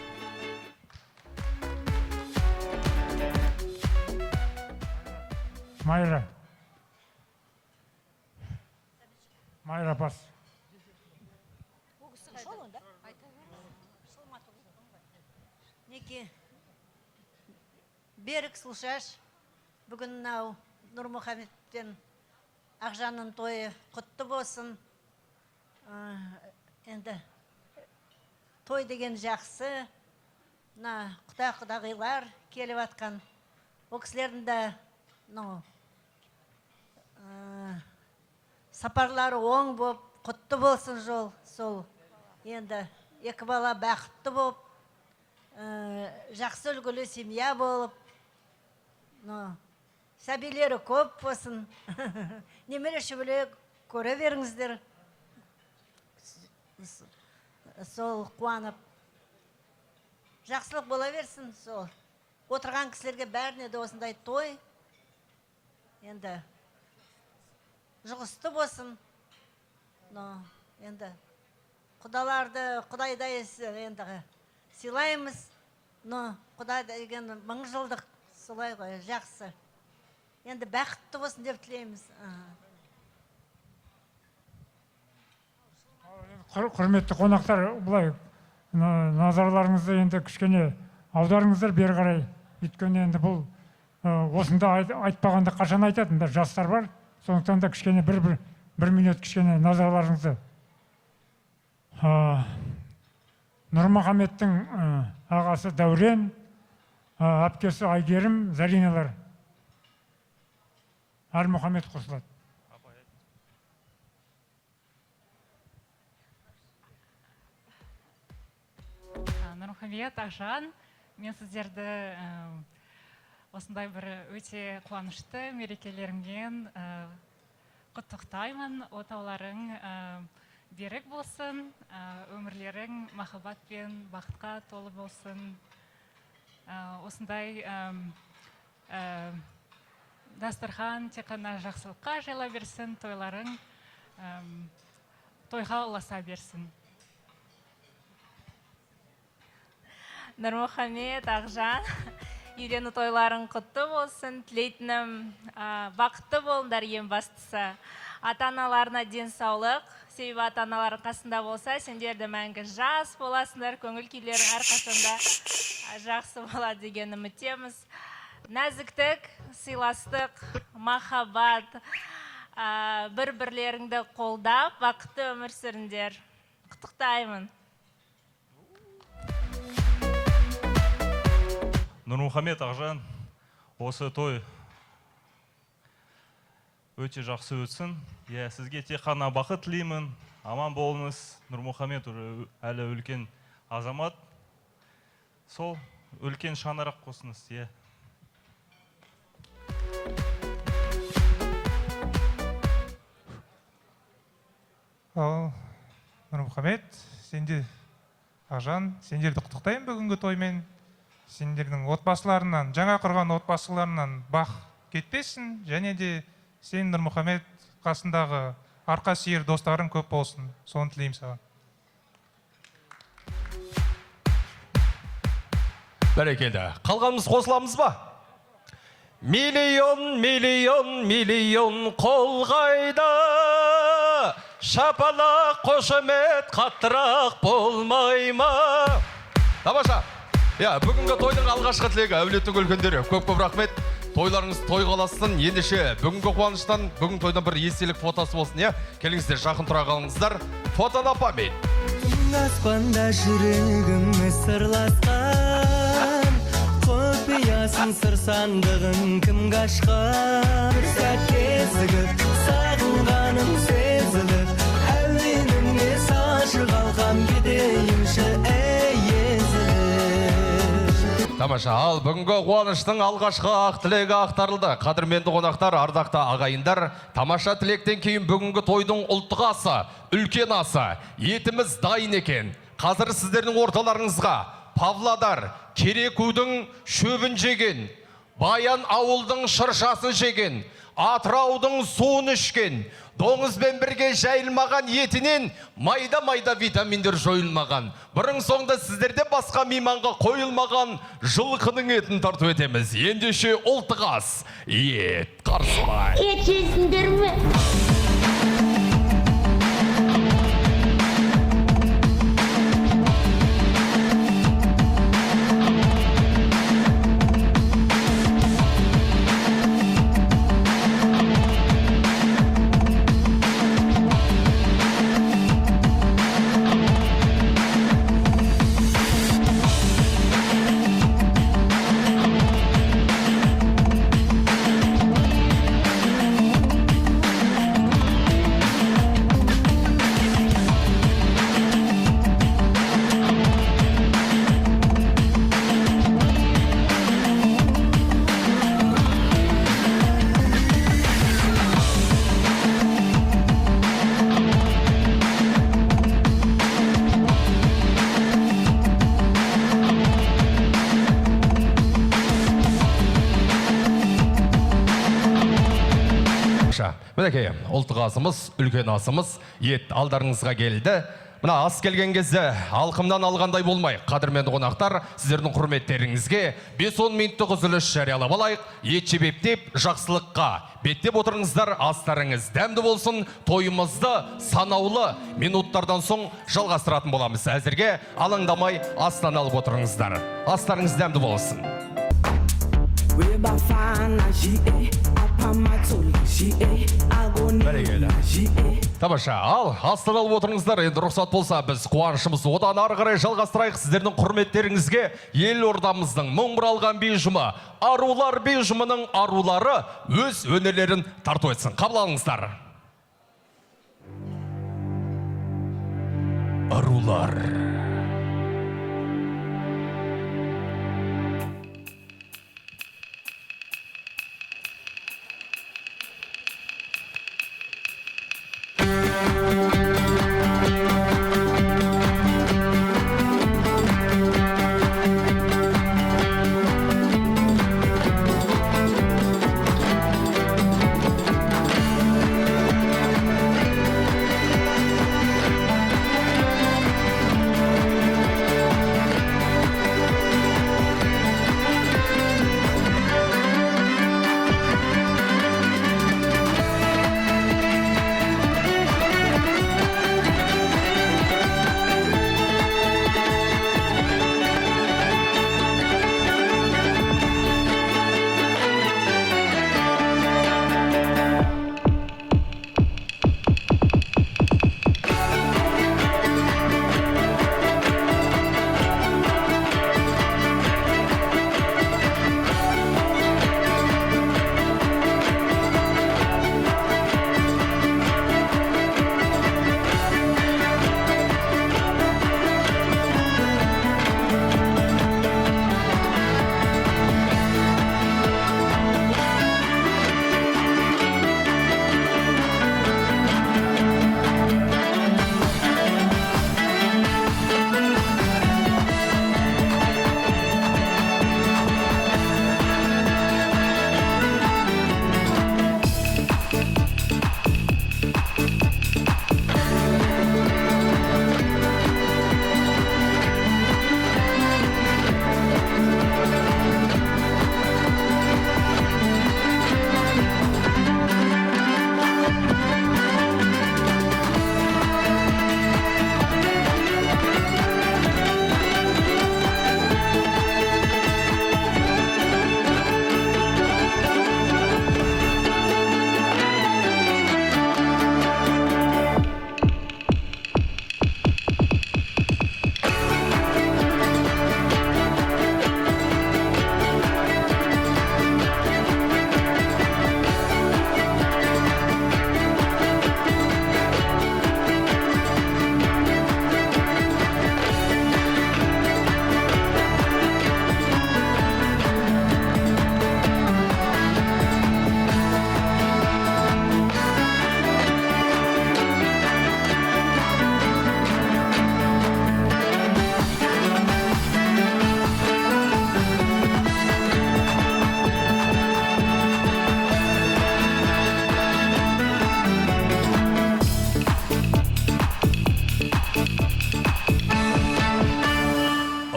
Майра. Майра пас. Неке Берік Сұлушаш бүгін мынау Нұрмұхамедтен Ақжанның тойы құтты болсын. Енді той деген жақсы. Мына құда құдағилар келіп атқан. Ол кісілердің де сапарлары оң боп, құтты болсын жол. Сол енді екі бала бақытты боп, жақсы үлгілі семья болып, сәбилері көп болсын. Немере шөбере көре беріңіздер. Сол қуанып, жақсылық бола берсін. Сол отырған кісілерге бәріне де осындай той енді жұғысты болсын. Енді құдаларды құдайдай енді сыйлаймыз. Но құдай деген мың жылдық солай ғой, жақсы. Енді бақытты болсын деп тілейміз. Құрметті қонақтар, былай назарларыңызды енді кішкене аударыңыздар бері қарай. Өйткені енді бұл осында айтпағанда қашан айтатын бір жастар бар. Сондықтан да кішкене бір минут кішкене назарларыңызды. Нұрмұхамедтің ағасы Дәурен, әпкесі Айгерім, Зариналар. Әлмұхамед қосылады. Нұрмұхамед, Ақжан, мен сіздерді осындай бір өте қуанышты мерекелеріңмен құттықтаймын. Отауларың берік болсын, өмірлерің махаббат пен бақытқа толы болсын. Осындай дастархан тек қана жақсылыққа жайыла берсін, тойларың тойға ұласа берсін. Нұрмұхамед, Ақжан, үйлену тойларың құтты болсын. Тілейтінім бақытты болыңдар ең бастысы. Ата-аналарына денсаулық, себебі ата-аналарың қасында болса, сендер де мәңгі жас боласыңдар, көңіл күйлерің әрқашанда жақсы болады деген үміттеміз. Нәзіктік, сыйластық, махаббат, бір-бірлеріңді қолдап, бақытты өмір сүріңдер. Құттықтаймын. Нұрмұхамед, Ақжан, осы той өте жақсы өтсін. Иә, сізге тек қана бақыт тілеймін. Аман болыңыз. Нұрмұхамед әлі үлкен азамат. Сол үлкен шаңырақ қосыңыз. Иә. Ал, Нұрмұхамед, сенде, Ақжан, сендерді құттықтаймын бүгінгі тоймен. Сендердің отбасыларынан, жаңа құрған отбасыларынан бақ кетпесін, және де сен, Нұрмұхамед, қасындағы арқа сүйер достарың көп болсын. Соны тілеймін саған. Бәрекелді. Қалғанымыз қосыламыз ба? Миллион, миллион, миллион қол қайда? Шапалақ, қошемет қаттырақ болмай ма? Тамаша. Я, бүгінгі тойдың алғашқы тілегі әулеттің үлкендері. Көп-көп рахмет. Тойларыңыз той қаласын. Ендеше бүгінгі қуаныштан, бүгін тойдан бір естелік фотосы болсын, иә? Келіңіздер, жақын тұра қалыңыздар. Фото на память. Аспанда жүрегіміз сырласқан, құпиясын сыр сандығын кімге ашқан? Бір сәт кезігіп, сағынғаным сезіліп, әуеніңе салшы қалқам кетейінші, ей езіліп. Тамаша, ал бүгінгі қуаныштың алғашқы ақ тілегі ақтарылды. Қадірменді қонақтар, ардақты ағайындар, тамаша тілектен кейін бүгінгі тойдың ұлттық асы, үлкен асы, етіміз дайын екен. Қазір сіздердің орталарыңызға Павлодар, Керекудің шөбін жеген, Баян ауылдың шыршасын жеген, Атыраудың суын ішкен, доңызбен бірге жайылмаған етінен майда-майда витаминдер жойылмаған. Бұрын соңды сіздерде басқа мейманға қойылмаған жылқының етін тарту етеміз. Ендеше ұлттық ас, ет қарсылай. Ет жейсіңдер ме? Мінекей, ұлттық асымыз, үлкен асымыз, ет алдарыңызға келді. Мына ас келген кезде алқымнан алғандай болмай, қадірменді қонақтар, сіздердің құрметтеріңізге 5-10 минуттық үзіліс жариялап алайық. Ет жебептеп, жақсылыққа беттеп отырыңыздар, астарыңыз дәмді болсын. Тойымызды санаулы минуттардан соң жалғастыратын боламыз. Әзірге алаңдамай астан алып отырыңыздар. Астарыңыз дәмді болсын. Бәрекелді. Тамаша, ал астан алып отырыңыздар. Енді рұқсат болса, біз қуанышымызды одан ары қарай жалғастырайық. Сіздердің құрметтеріңізге елордамыздың мың бұралған би ұжымы, арулар би ұжымының арулары өз өнерлерін тарту етсін. Қабыл алыңыздар. Арулар.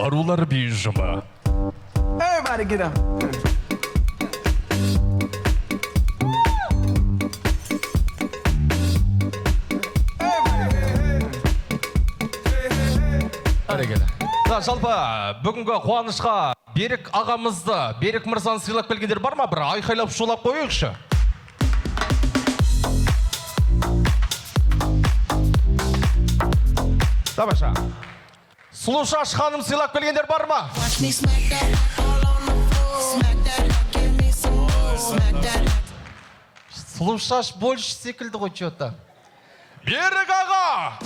Арулар би ұжымы. Everybody get up. Бәрекелді. Жалпы бүгінгі қуанышқа Берік ағамызды, Берік мырзаны сыйлап келгендер бар ма? Бір айқайлап шулап қояйықшы. Тамаша. Сұлушаш ханым сыйлап келгендер бар ма? Сұлушаш больше секілді ғой че-то. Берік аға!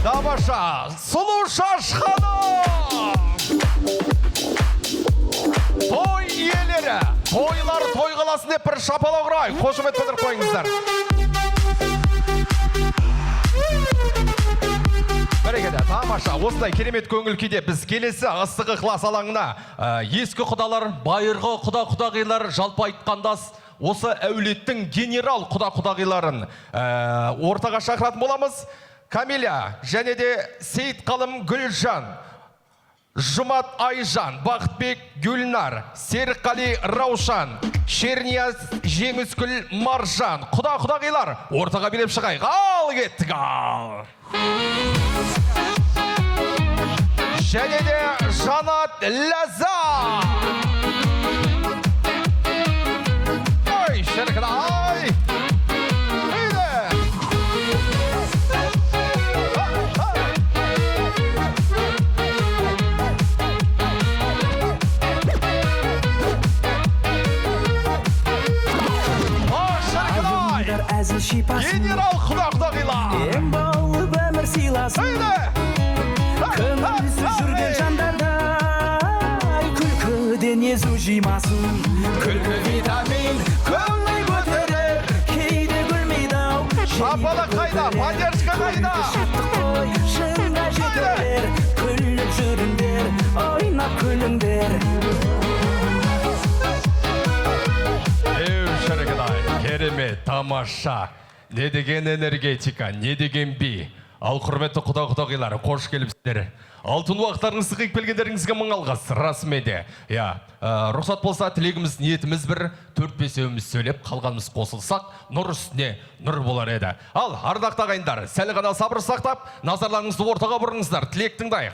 Тамаша, Сұлушаш ханым! Той иелері, тойлар той қаласын деп бір шапалақ ұрайық. Қошемет білдіріп қойыңыздар. Бәрекелді, тамаша. Осындай керемет көңіл күйде біз келесі ыстық ықылас алаңына ескі құдалар, байырғы құда құдағилар, жалпы айтқанда осы әулеттің генерал құда құдағиларын ортаға шақыратын боламыз. Камиля және де Сейітқалым Гүлжан, Жұмат Айжан, Бақытбек Гүлнар, Серікқали Раушан, Шернияз Жеңіскүл Маржан. Құда құдағилар, ортаға билеп шығайық. Ал кеттік, ал. Және де Жанат Ләззат. Ой, шіркін ай. Әзіл шипасын, генерал құда құдағилар, ем болып өмір сыйласын. Көңілсіз жүрген жандардай күлкіден езу жимасын. Күлкі витамин, көңіл көтерер, кейде күлмейді ау. Шапалақ қайда, поддержка қайда? Шаттық қой, шыңға жетер. Күліп жүріңдер, ойнап күліңдер. Керемет, тамаша. Не деген энергетика, не деген би. Ал құрметті құда құдағилар, қош келіпсіздер. Алтын уақыттарыңызды қиып келгендеріңізге мың алғыс, расымен де. Я, рұқсат болса, тілегіміз, ниетіміз бір, төрт-бесеуіміз сөйлеп, қалғанымыз қосылсақ, нұр үстіне нұр болар еді. Ал, ардақты ағайындар, сәл ғана сабыр сақтап, назарларыңызды ортаға бұрыңыздар, тілек тыңдайық.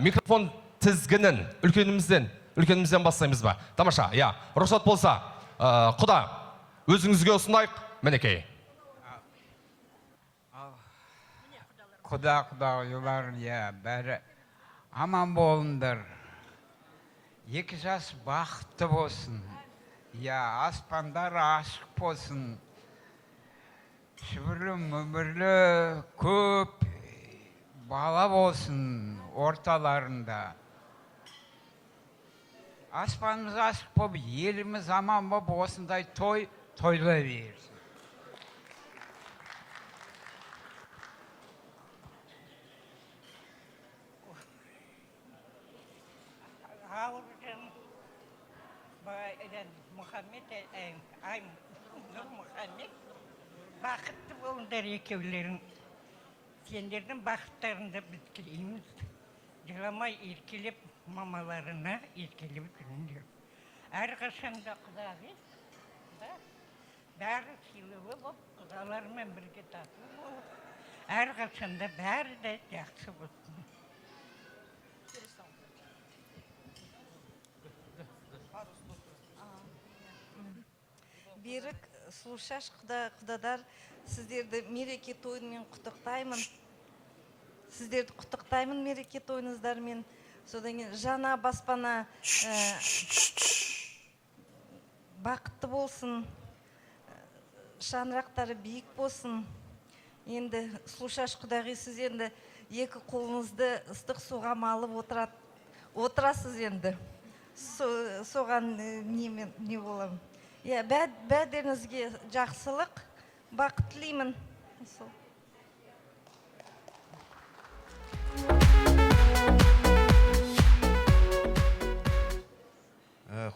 Микрофон тізгінін үлкенімізден бастаймыз ба? Тамаша, я, рұқсат болса, құда, өзіңізге ұсынайық, мінекей. Құда құдағилар, иә, бәрі аман болыңдар. Екі жас бақытты болсын. Иә, аспандар ашық болсын. Шүбірлі, мүбірлі көп бала болсын орталарында. Аспанымыз ашық болып, еліміз аман болып, осындай той тойлай берсін. Мұхаммед, Нұрмұхаммед, бақытты болыңдар екеулерің. Сендердің бақыттарыңды біз тілейміз. Жыламай еркелеп, мамаларына еркелеп жүріңдер. Әрқашанда құдағи, бәрі сыйлы болып, құдалармен бірге тату болып, әрқашанда бәрі де жақсы болсын. Берік, Сұлушаш құдадар, сіздерді мереке тойымен құттықтаймын. Сіздерді құттықтаймын мереке тойыңыздармен. Содан кейін жаңа баспана бақытты болсын, шаңырақтары биік болсын. Енді Сұлушаш құдағи, сіз енді екі қолыңызды ыстық суға малып отырасыз енді. Соған не боламын. Иә, бәріңізге жақсылық, бақыт тілеймін. Сол.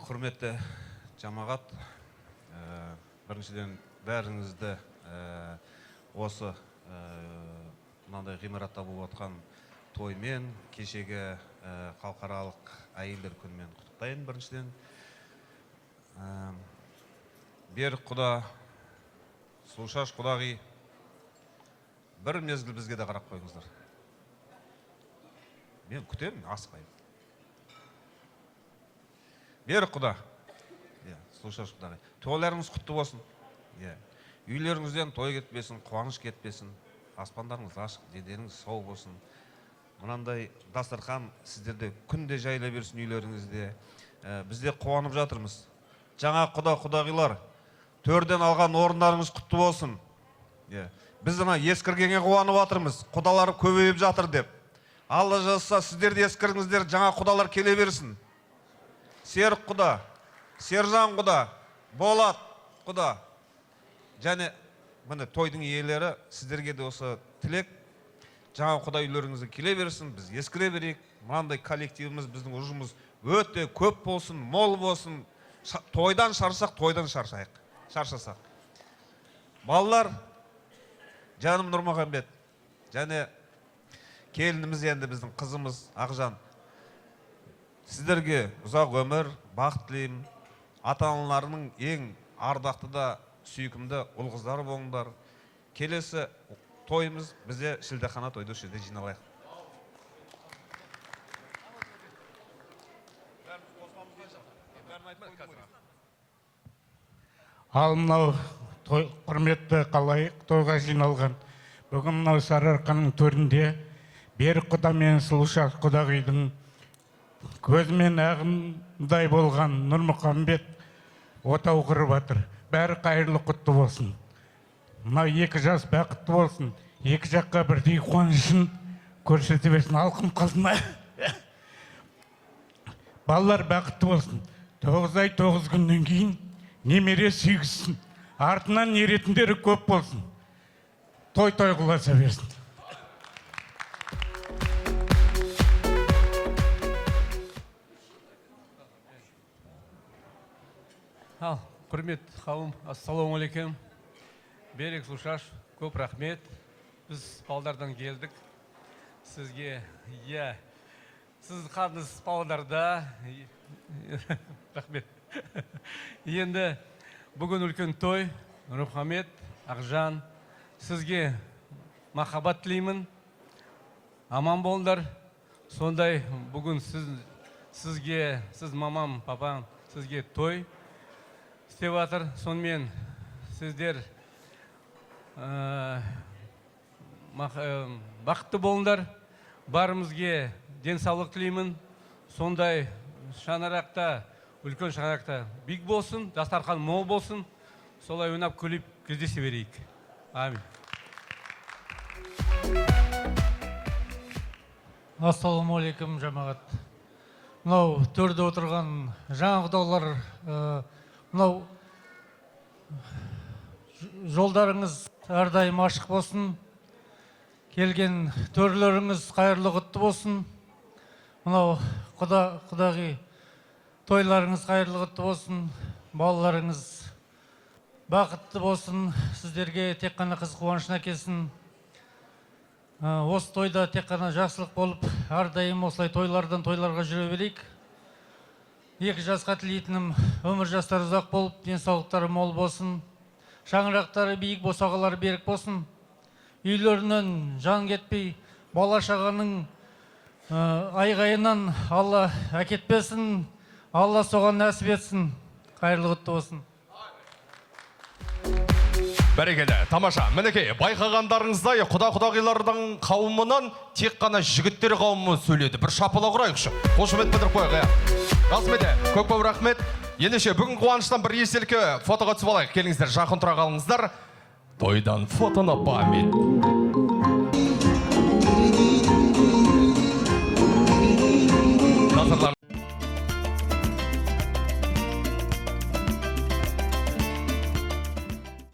Құрметті жамағат, біріншіден бәріңізді осы мынандай ғимаратта болып жатқан тоймен, кешегі халықаралық әйелдер күнімен құттықтаймын біріншіден. Берік құда, Сұлушаш құдағи, бір мезгіл бізге де қарап қойыңыздар. Мен күтемін, асықпаймын. Берік құда, Сұлушаш құдағи, тойларыңыз құтты болсын. Үйлеріңізден той кетпесін, қуаныш кетпесін, аспандарыңыз ашық, дендеріңіз сау болсын. Мынандай дастархан сіздерде күнде жайыла берсін үйлеріңізде. Біз де қуанып жатырмыз. Жаңа құда құдағилар, төрден алған орындарыңыз құтты болсын. Біз ана ескіргенге қуанып жатырмыз, құдалар көбейіп жатыр деп. Алла жазса, сіздер де ескіріңіздер, жаңа құдалар келе берсін. Серік құда, Сержан құда, Болат құда. Және міне тойдың иелері, сіздерге де осы тілек. Жаңа құда үйлеріңізге келе берсін, біз ескіре берейік. Мынандай коллективіміз, біздің ұжымымыз өте көп болсын, мол болсын. Тойдан шаршақ, тойдан шаршайық. Шаршасақ. Балалар, жаным Нұрмағамбет, және келініміз енді біздің қызымыз Ақжан. Сіздерге ұзақ өмір, бақыт тілеймін. Ата-аналарының ең ардақты да сүйкімді ұл қыздары болыңдар. Келесі тойымыз бізде шілдехана тойды осы жерде жиналайық. Ал мынау той, құрметті қалайық тойға жиналған. Бүгін мынау Сарыарқаның төрінде Берік құда мен Сұлушаш құдағидың көзімен ағындай болған Нұрмұхамбет отау құрып жатыр. Бәрі қайырлы құтты болсын. Мынау екі жас бақытты болсын. Екі жаққа бірдей қуанышын көрсете берсін. Алқым қалды ма? Балалар бақытты болсын. 9 ай 9 күннен кейін немере сүйгізсін. Артынан еретіндері көп болсын. Той той құласа берсін. Ал, құрметті қауым, ассалаумағалейкум. Берік, Сұлушаш, көп рахмет. Біз Павлодардан келдік. Сізге, иә, сіз қаныңыз Павлодарда. Рахмет. Енді бүгін үлкен той, Нұрмұхамед, Ақжан, сізге махаббат тілеймін. Аман болыңдар. Сондай бүгін сізге, сіз мамам, папам, сізге той істеп жатыр. Сонымен сіздер бақытты болыңдар. Барымызге денсаулық тілеймін. Сондай шаңырақта, үлкен шаңырақта биік болсын, дастархан мол болсын. Солай ойнап күліп кездесе берейік. Амин. Ассалаумағалейкум, жамағат. Мынау төрде отырған жаңа құдалар, мынау жолдарыңыз әрдайым ашық болсын. Келген төрлеріңіз қайырлы құтты болсын. Мынау құда құдағи тойларыңыз қайырлы құтты болсын. Балаларыңыз бақытты болсын. Сіздерге тек қана қыз қуанышын әкелсін. Осы тойда тек қана жақсылық болып, әрдайым осылай тойлардан тойларға жүре берейік. Екі жасқа тілейтінім, өмір жастары ұзақ болып, денсаулықтары мол болсын. Шаңырақтары биік, босағалары берік болсын. Үйлерінен жан кетпей, бала шағаның айғайынан Алла әкетпесін, Алла соған нәсіп етсін. Қайырлы құтты болсын. Бәрекелді, тамаша. Мінекей, байқағандарыңыздай құда-құдағилардың қауымынан тек қана жігіттер қауымы сөйледі. Бір шапалақ ұрайықшы. Қошемет білдіріп қояйық, иә. Расымен де, көп-көп рахмет. Ендеше, бүгін қуаныштан бір естелікке фотоға түсіп алайық. Келіңіздер, жақын тұра қалыңыздар. Тойдан фото на память.